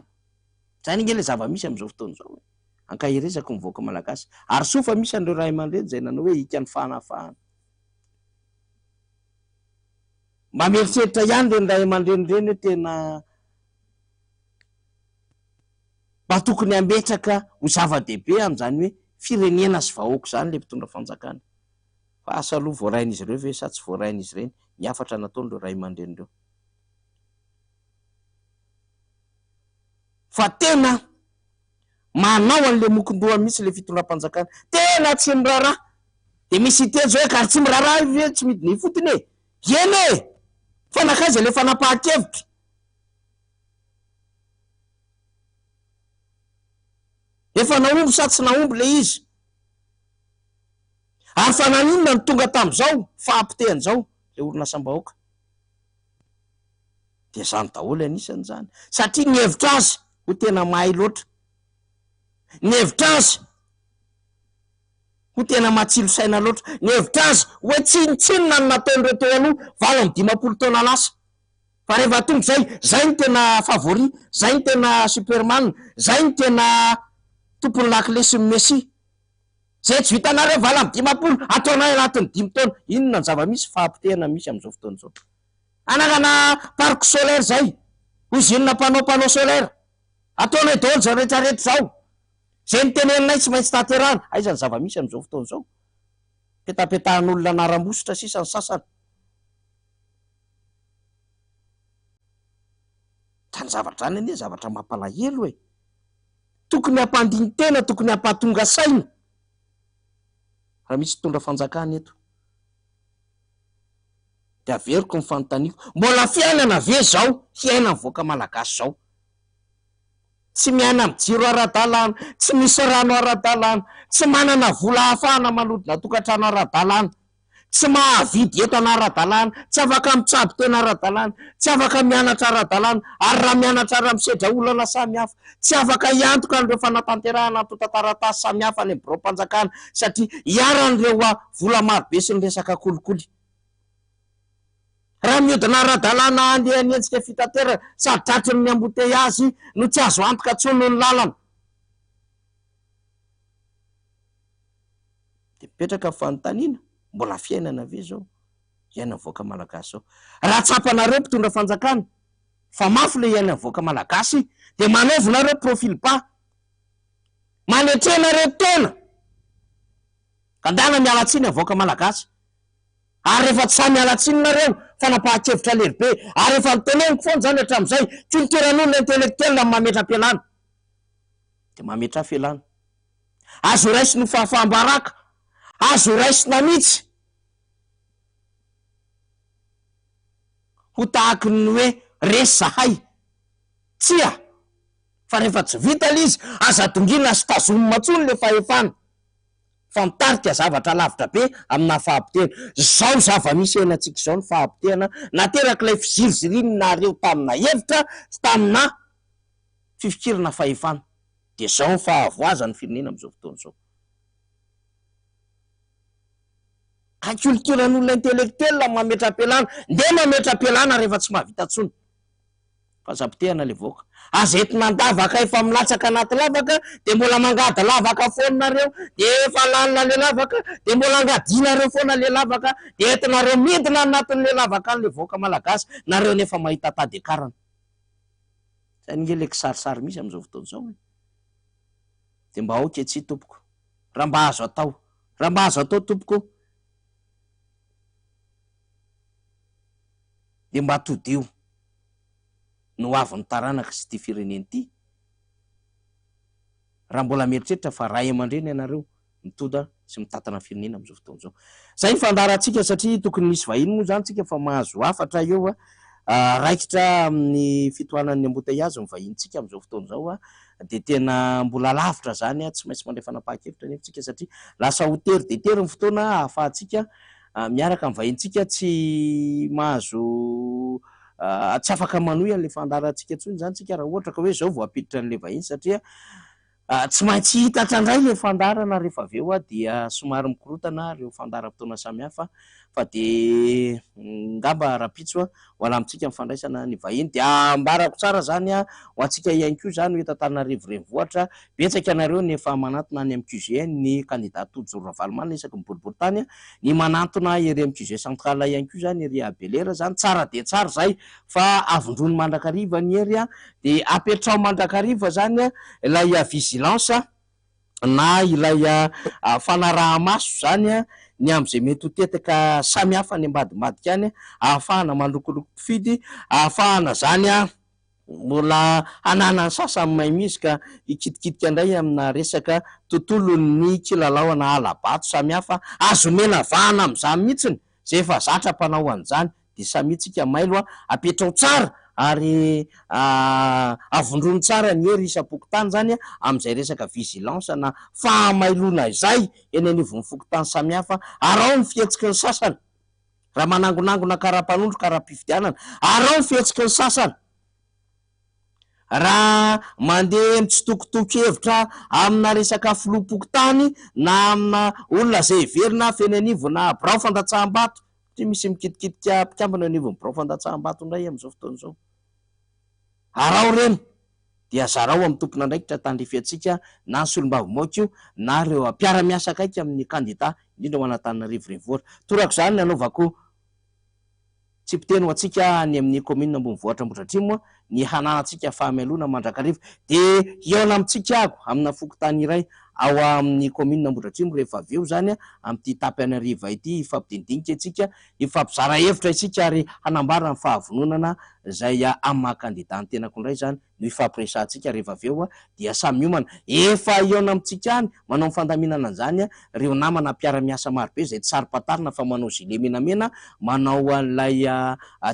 Zay ange le zava-misy amin'izao fotoana izao e. Ankaherezako ny vahoaka malagasy. Ary soa fa misy an'ireo ray aman-dreny izay nanao hoe hika ny fanafahana. Mba mieritreritra ihany ireny ray aman-dreny ireny hoe tena mba tokony hametraka ho zava-dehibe amin'izany hoe firenena sy vahoaka izany ilay mpitondra fanjakana. Fa asa aloha voarain'izy ireo ve sa tsy voarain'izy ireny ny hafatra nataon'ireo ray aman-dreny ireo. Fa tena manao an'le mokondoha mihitsy le fitondram-panjakana. Tena tsy miraharaha. Dia misy hiteny zao hoe ka ary tsy miraharaha io ve tsy midina ifotony e? Eny e! Fa nankaiza le fanapahan-kevitra? Efa nahomby sa tsy nahomby le izy? Ary fa naninona no tonga tamin'izao fahapotehana izao ilay orinasam-bahoaka? Dia izany daholo anisany izany. Satria nihevitra azy ho tena mahay loatra. Nihevitra azy ho tena matsilo saina loatra. Nihevitra azy hoe tsinontsinona ny nataon'ireo teo aloha 58 taona lasa. Fa rehefa tonga izay, izay no tena favori, izay no tena superman, izay no tena tompon'ny lakile sy ny messie. Izay tsy vitanareo 58, ataonay anatin'ny dimy taona. Inona ny zava-misy? Fahapotehana misy amin'izao fotoana izao. Hanangana parc solaire izay, usine mpanao panneau solaire. Ataonay daholo izao rehetra rehetra izao. Izay noteneninay tsy maintsy tanterahana. Aiza ny zava-misy amin'izao fotoana izao? Petapetahan'olona anaram-bositra sisa ny sasany. Zany zavatra zany anie zavatra mampalahelo e! Tokony hampandini-tena, tokony hampahatonga saina raha misy mpitondra fanjakana eto. Dia averiko ny fanontaniako, mbola fiainana ve izao hiainan'ny vahoaka malagasy izao? Tsy miaina amin'ny jiro ara-dalàna, tsy misy rano ara-dalàna, tsy manana vola ahafahana manodina tokantrano ara-dalàna. Tsy mahavidy entana ara-dalàna, tsy afaka mitsabo tena ara-dalàna, tsy afaka mianatra ara-dalàna, ary raha mianatra ary misedra olana samihafa, tsy afaka hiantoka an'ireo fanatanterahana antontan-taratasy samihafa any amin'ny biraom-panjakana satria iharan'ireo vola marobe sy ny resaka kolikoly. Raha mihodina ara-dalàna handeha hanenjika fitaterana sady tratry ny embouteillage no tsy azo antoka intsony ny lalana. Dia mipetraka ny fanontaniana, mbola fiainana ve izao iainan'ny vahoaka malagasy izao? Raha tsapanareo mpitondra fanjakana fa mafy ilay iainan'ny vahoaka malagasy dia manaovy nareo profil bas, manetrenareo tena, andana miala tsiny amin'ny vahoaka malagasy, ary rehefa tsy sahy miala tsiny nareo, fanapahan-kevitra lehibe, ary efa noteneniko foana izany hatramin'izay, culture-n'olona intellectuel ny mametra-pialana, dia mametraha fialana. Azo raisina ho fahafaham-baraka, azo raisina mihitsy ho tahaky ny hoe resy zahay. Tsia! Fa rehefa tsy vita ilay izy, aza dongiana sy tazomina intsony ilay fahefana, fa mitarika zavatra lavitra be amina fahapotehana. Izao zava-misy iainantsika izao ny fahapotehana naterak'ilay fizirizirianareo tamina hevitra sy tamina fifikirana fahefana. Dia izao ny fahavoazan'ny firenena amin'izao fotoana izao. Ka culture-n'olona intellectuel ny mametra-pialana. Ndeha mametra-pialana rehefa tsy mahavita intsony. Fa aza potehana ilay vahoaka. Aza entina an-davaka efa milatsaka anaty lavaka dia mbola mangady lavaka foana nareo, dia efa lalina ilay lavaka dia mbola angadianareo foana ilay lavaka, dia entinareo midina anatin'ilay lavaka any ilay vahoaka malagasy, nareo nefa mahita tady akarana. Zay ange le kisarisary misy amin'izao fotoana izao e! Dia mba aoka etsy tompoko, raha mba azo atao, raha mba azo atao tompoko dia mba todiho ny ho avin'ny taranaka sy ity firenena ity, raha mbola mieritreritra fa ray aman-dreny ianareo mitoda sy mitantana ny firenena amin'izao fotoana izao. Izay ny fandaharantsika satria tokony misy vahiny moa izany tsika fa mahazo hafatra eo raikitra amin'ny fitohanan'ny embouteillage ny vahinintsika amin'izao fotoana izao dia tena mbola lavitra izany, tsy maintsy mandray fanapahan-kevitra anefa tsika satria lasa ho tery dia tery ny fotoana ahafahantsika miaraka amin'ny vahinintsika, tsy mahazo tsy afaka manohy an'ilay fandaharantsika intsony izany tsika raha ohatra ka hoe izao vao hampiditra an'ilay vahiny satria Tsy maintsy hitatra indray ilay fandaharana rehefa avy eo dia somary mikorontana ireo fandaharam-potoana samihafa fa dia ngamba rahampitso ho alamintsika ny fandraisana ny vahiny. Dia ambarako tsara izany ho antsika ihany koa izany ho eto Antananarivo Renivohitra, betsaka ianareo ny efa manantona any amin'ny QG ny kandida Tojo Ravalomanana isaky ny boriborintany, ny manantona ery amin'ny QG Central ihany koa izany ery Belera izany, tsara dia tsara izay fa avondrony mandrakariva ny hery Dia apetraho mandrakariva izany ilay vigilance na ilay fanaraha-maso izany ny amin'izay mety ho tetika samihafa any ambadimbadika any ahafahana malokoloko mpifidy, ahafahana izany mbola hananan'ny sasany maimizy ka hikitikitika indray amina resaka tontolon'ny kilalao na hala-bato samihafa. Azo omena vahana amin'izany mihitsiny izay efa zatra mpanao an'izany. Dia samia tsika mailo a, apetrao tsara. Ary avondrony tsara ny hery isam-pokontany izany amin'izay resaka vigilance na fahamailona izay eny anivon'ny fokontany samihafa. Araho ny fihetsiky ny sasany raha manangonangona kara-panondro, kara-pifidianana. Araho ny fihetsiky ny sasany raha mandeha mitsitokotoko hevitra amina resaka filoham-pokontany na amina olona izay heverina fa eny anivona birao fandatsaham-bato. Satria misy mikitikitika mpikambana eo anivon'ny birao fandatsaham-bato indray amin'izao fotoana izao. Araho ireny dia zarao amin'ny tompon'andraikitra tandrify antsika na ny solombavambahoaka io na ireo mpiara-miasa akaiky amin'ny kandida indrindra ho an'Antananarivo Renivohitra. Toraka izany ny hanaovako tsipiteny ho antsika any amin'ny kaominina ambonivohitra Ambohidratrimo ny hananantsika fahamelona mandrakariva. Dia hihaona amintsika aho amina fokontany iray ao amin'ny kaominina Ambohidratrimo rehefa avy eo izany amin'ity tapany hariva ity hifampidinidinika isika, hifampizara hevitra isika ary hanambara ny fahavononana izay amin'ny maha kandida ny tenako indray izany no hifampiresahantsika rehefa avy eo dia samy miomana. Efa hihaona amintsika any manao ny fandaminana an'izany ireo namana mpiara-miasa marobe izay tsy saro-pantarina fa manao gilet menamena, manao an'ilay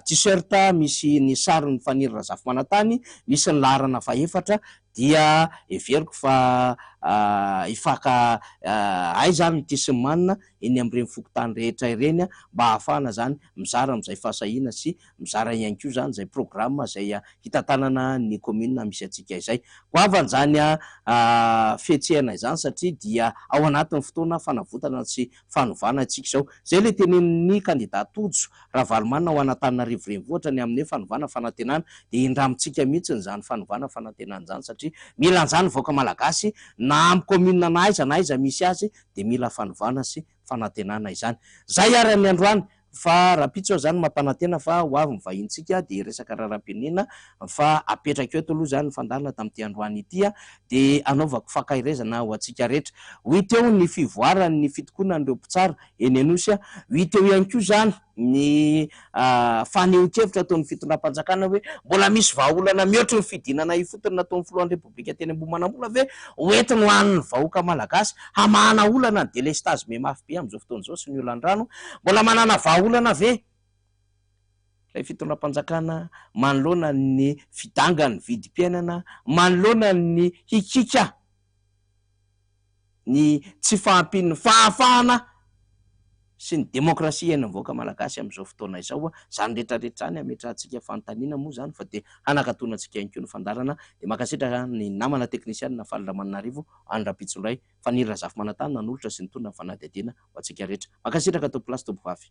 t-shirt misy ny sarin'i Faniry Razafimanantany, misy ny laharana fahefatra dia heveriko fa hifaka hay izany ny tia sy ny manina eny amin'ireny fokontany rehetra ireny mba hahafahana izany mizara amin'izay fahasahiana sy mizara ihany koa izany izay programa izay hitantanana ny commune misy antsika izay. Goavana izany fihetsehana izany satria dia ao anatin'ny fotoana fanavotana sy fanovana isika izao. Izay ilay tenenin'ny kandida Tojo Ravalomanana ho an'Antananarivo Renivohitra ny amin'ny hoe fanovana fanantenana dia indramintsika mihitsy izany fanovana fanantenana izany satria mila an'izany ny vahoaka malagasy na amin'ny commune na aiza na aiza misy azy dia mila fanovana sy fanantenana izany. Izay ary amin'ny androany fa rahampitso aho izany mampanantena fa ho avy ny vahintsika dia hiresaka raharaham-pirenena fa apetrako eto aloha izany ny fandaharana tamin'ity androany ity dia hanaovako fankaherezana ho antsika rehetra. Ho hita eo ny fivoaran'ny fitokonan'ireo mpitsara eny Anosy. Ho hita eo ihany koa izany ny fanehoan-kevitra ataon'ny fitondram-panjakana hoe mbola misy vahaolana mihoatry ny fidinana ifotony nataon'ny filohan'ny Repoblika teny Ambohimanambola ve ho entiny ho an'ny vahoaka malagasy hamahana olana ny delestazy mihamafy be amin'izao fotoana izao sy ny olan-drano? Mbola manana vahaolana ve ilay fitondram-panjakana manoloana ny fidangan'ny vidim-piainana, manoloana ny hikiaka ny tsy fahampian'ny fahafahana sy ny demokrasia iainan'ny vahoaka malagasy amin'izao fotoana izao. Izany rehetra rehetra izany hametrahantsika fanontaniana moa izany fa dia hanakatonantsika ihany koa ny fandaharana. Dia mankasitraka ny namana teknisianina Faly Ramananarivo any rahampitso indray. Faniry Razafimanantany nanolotra sy nitondra ny fanadihadiana ho antsika rehetra. Mankasitraka tompokolahy sy tompokovavy.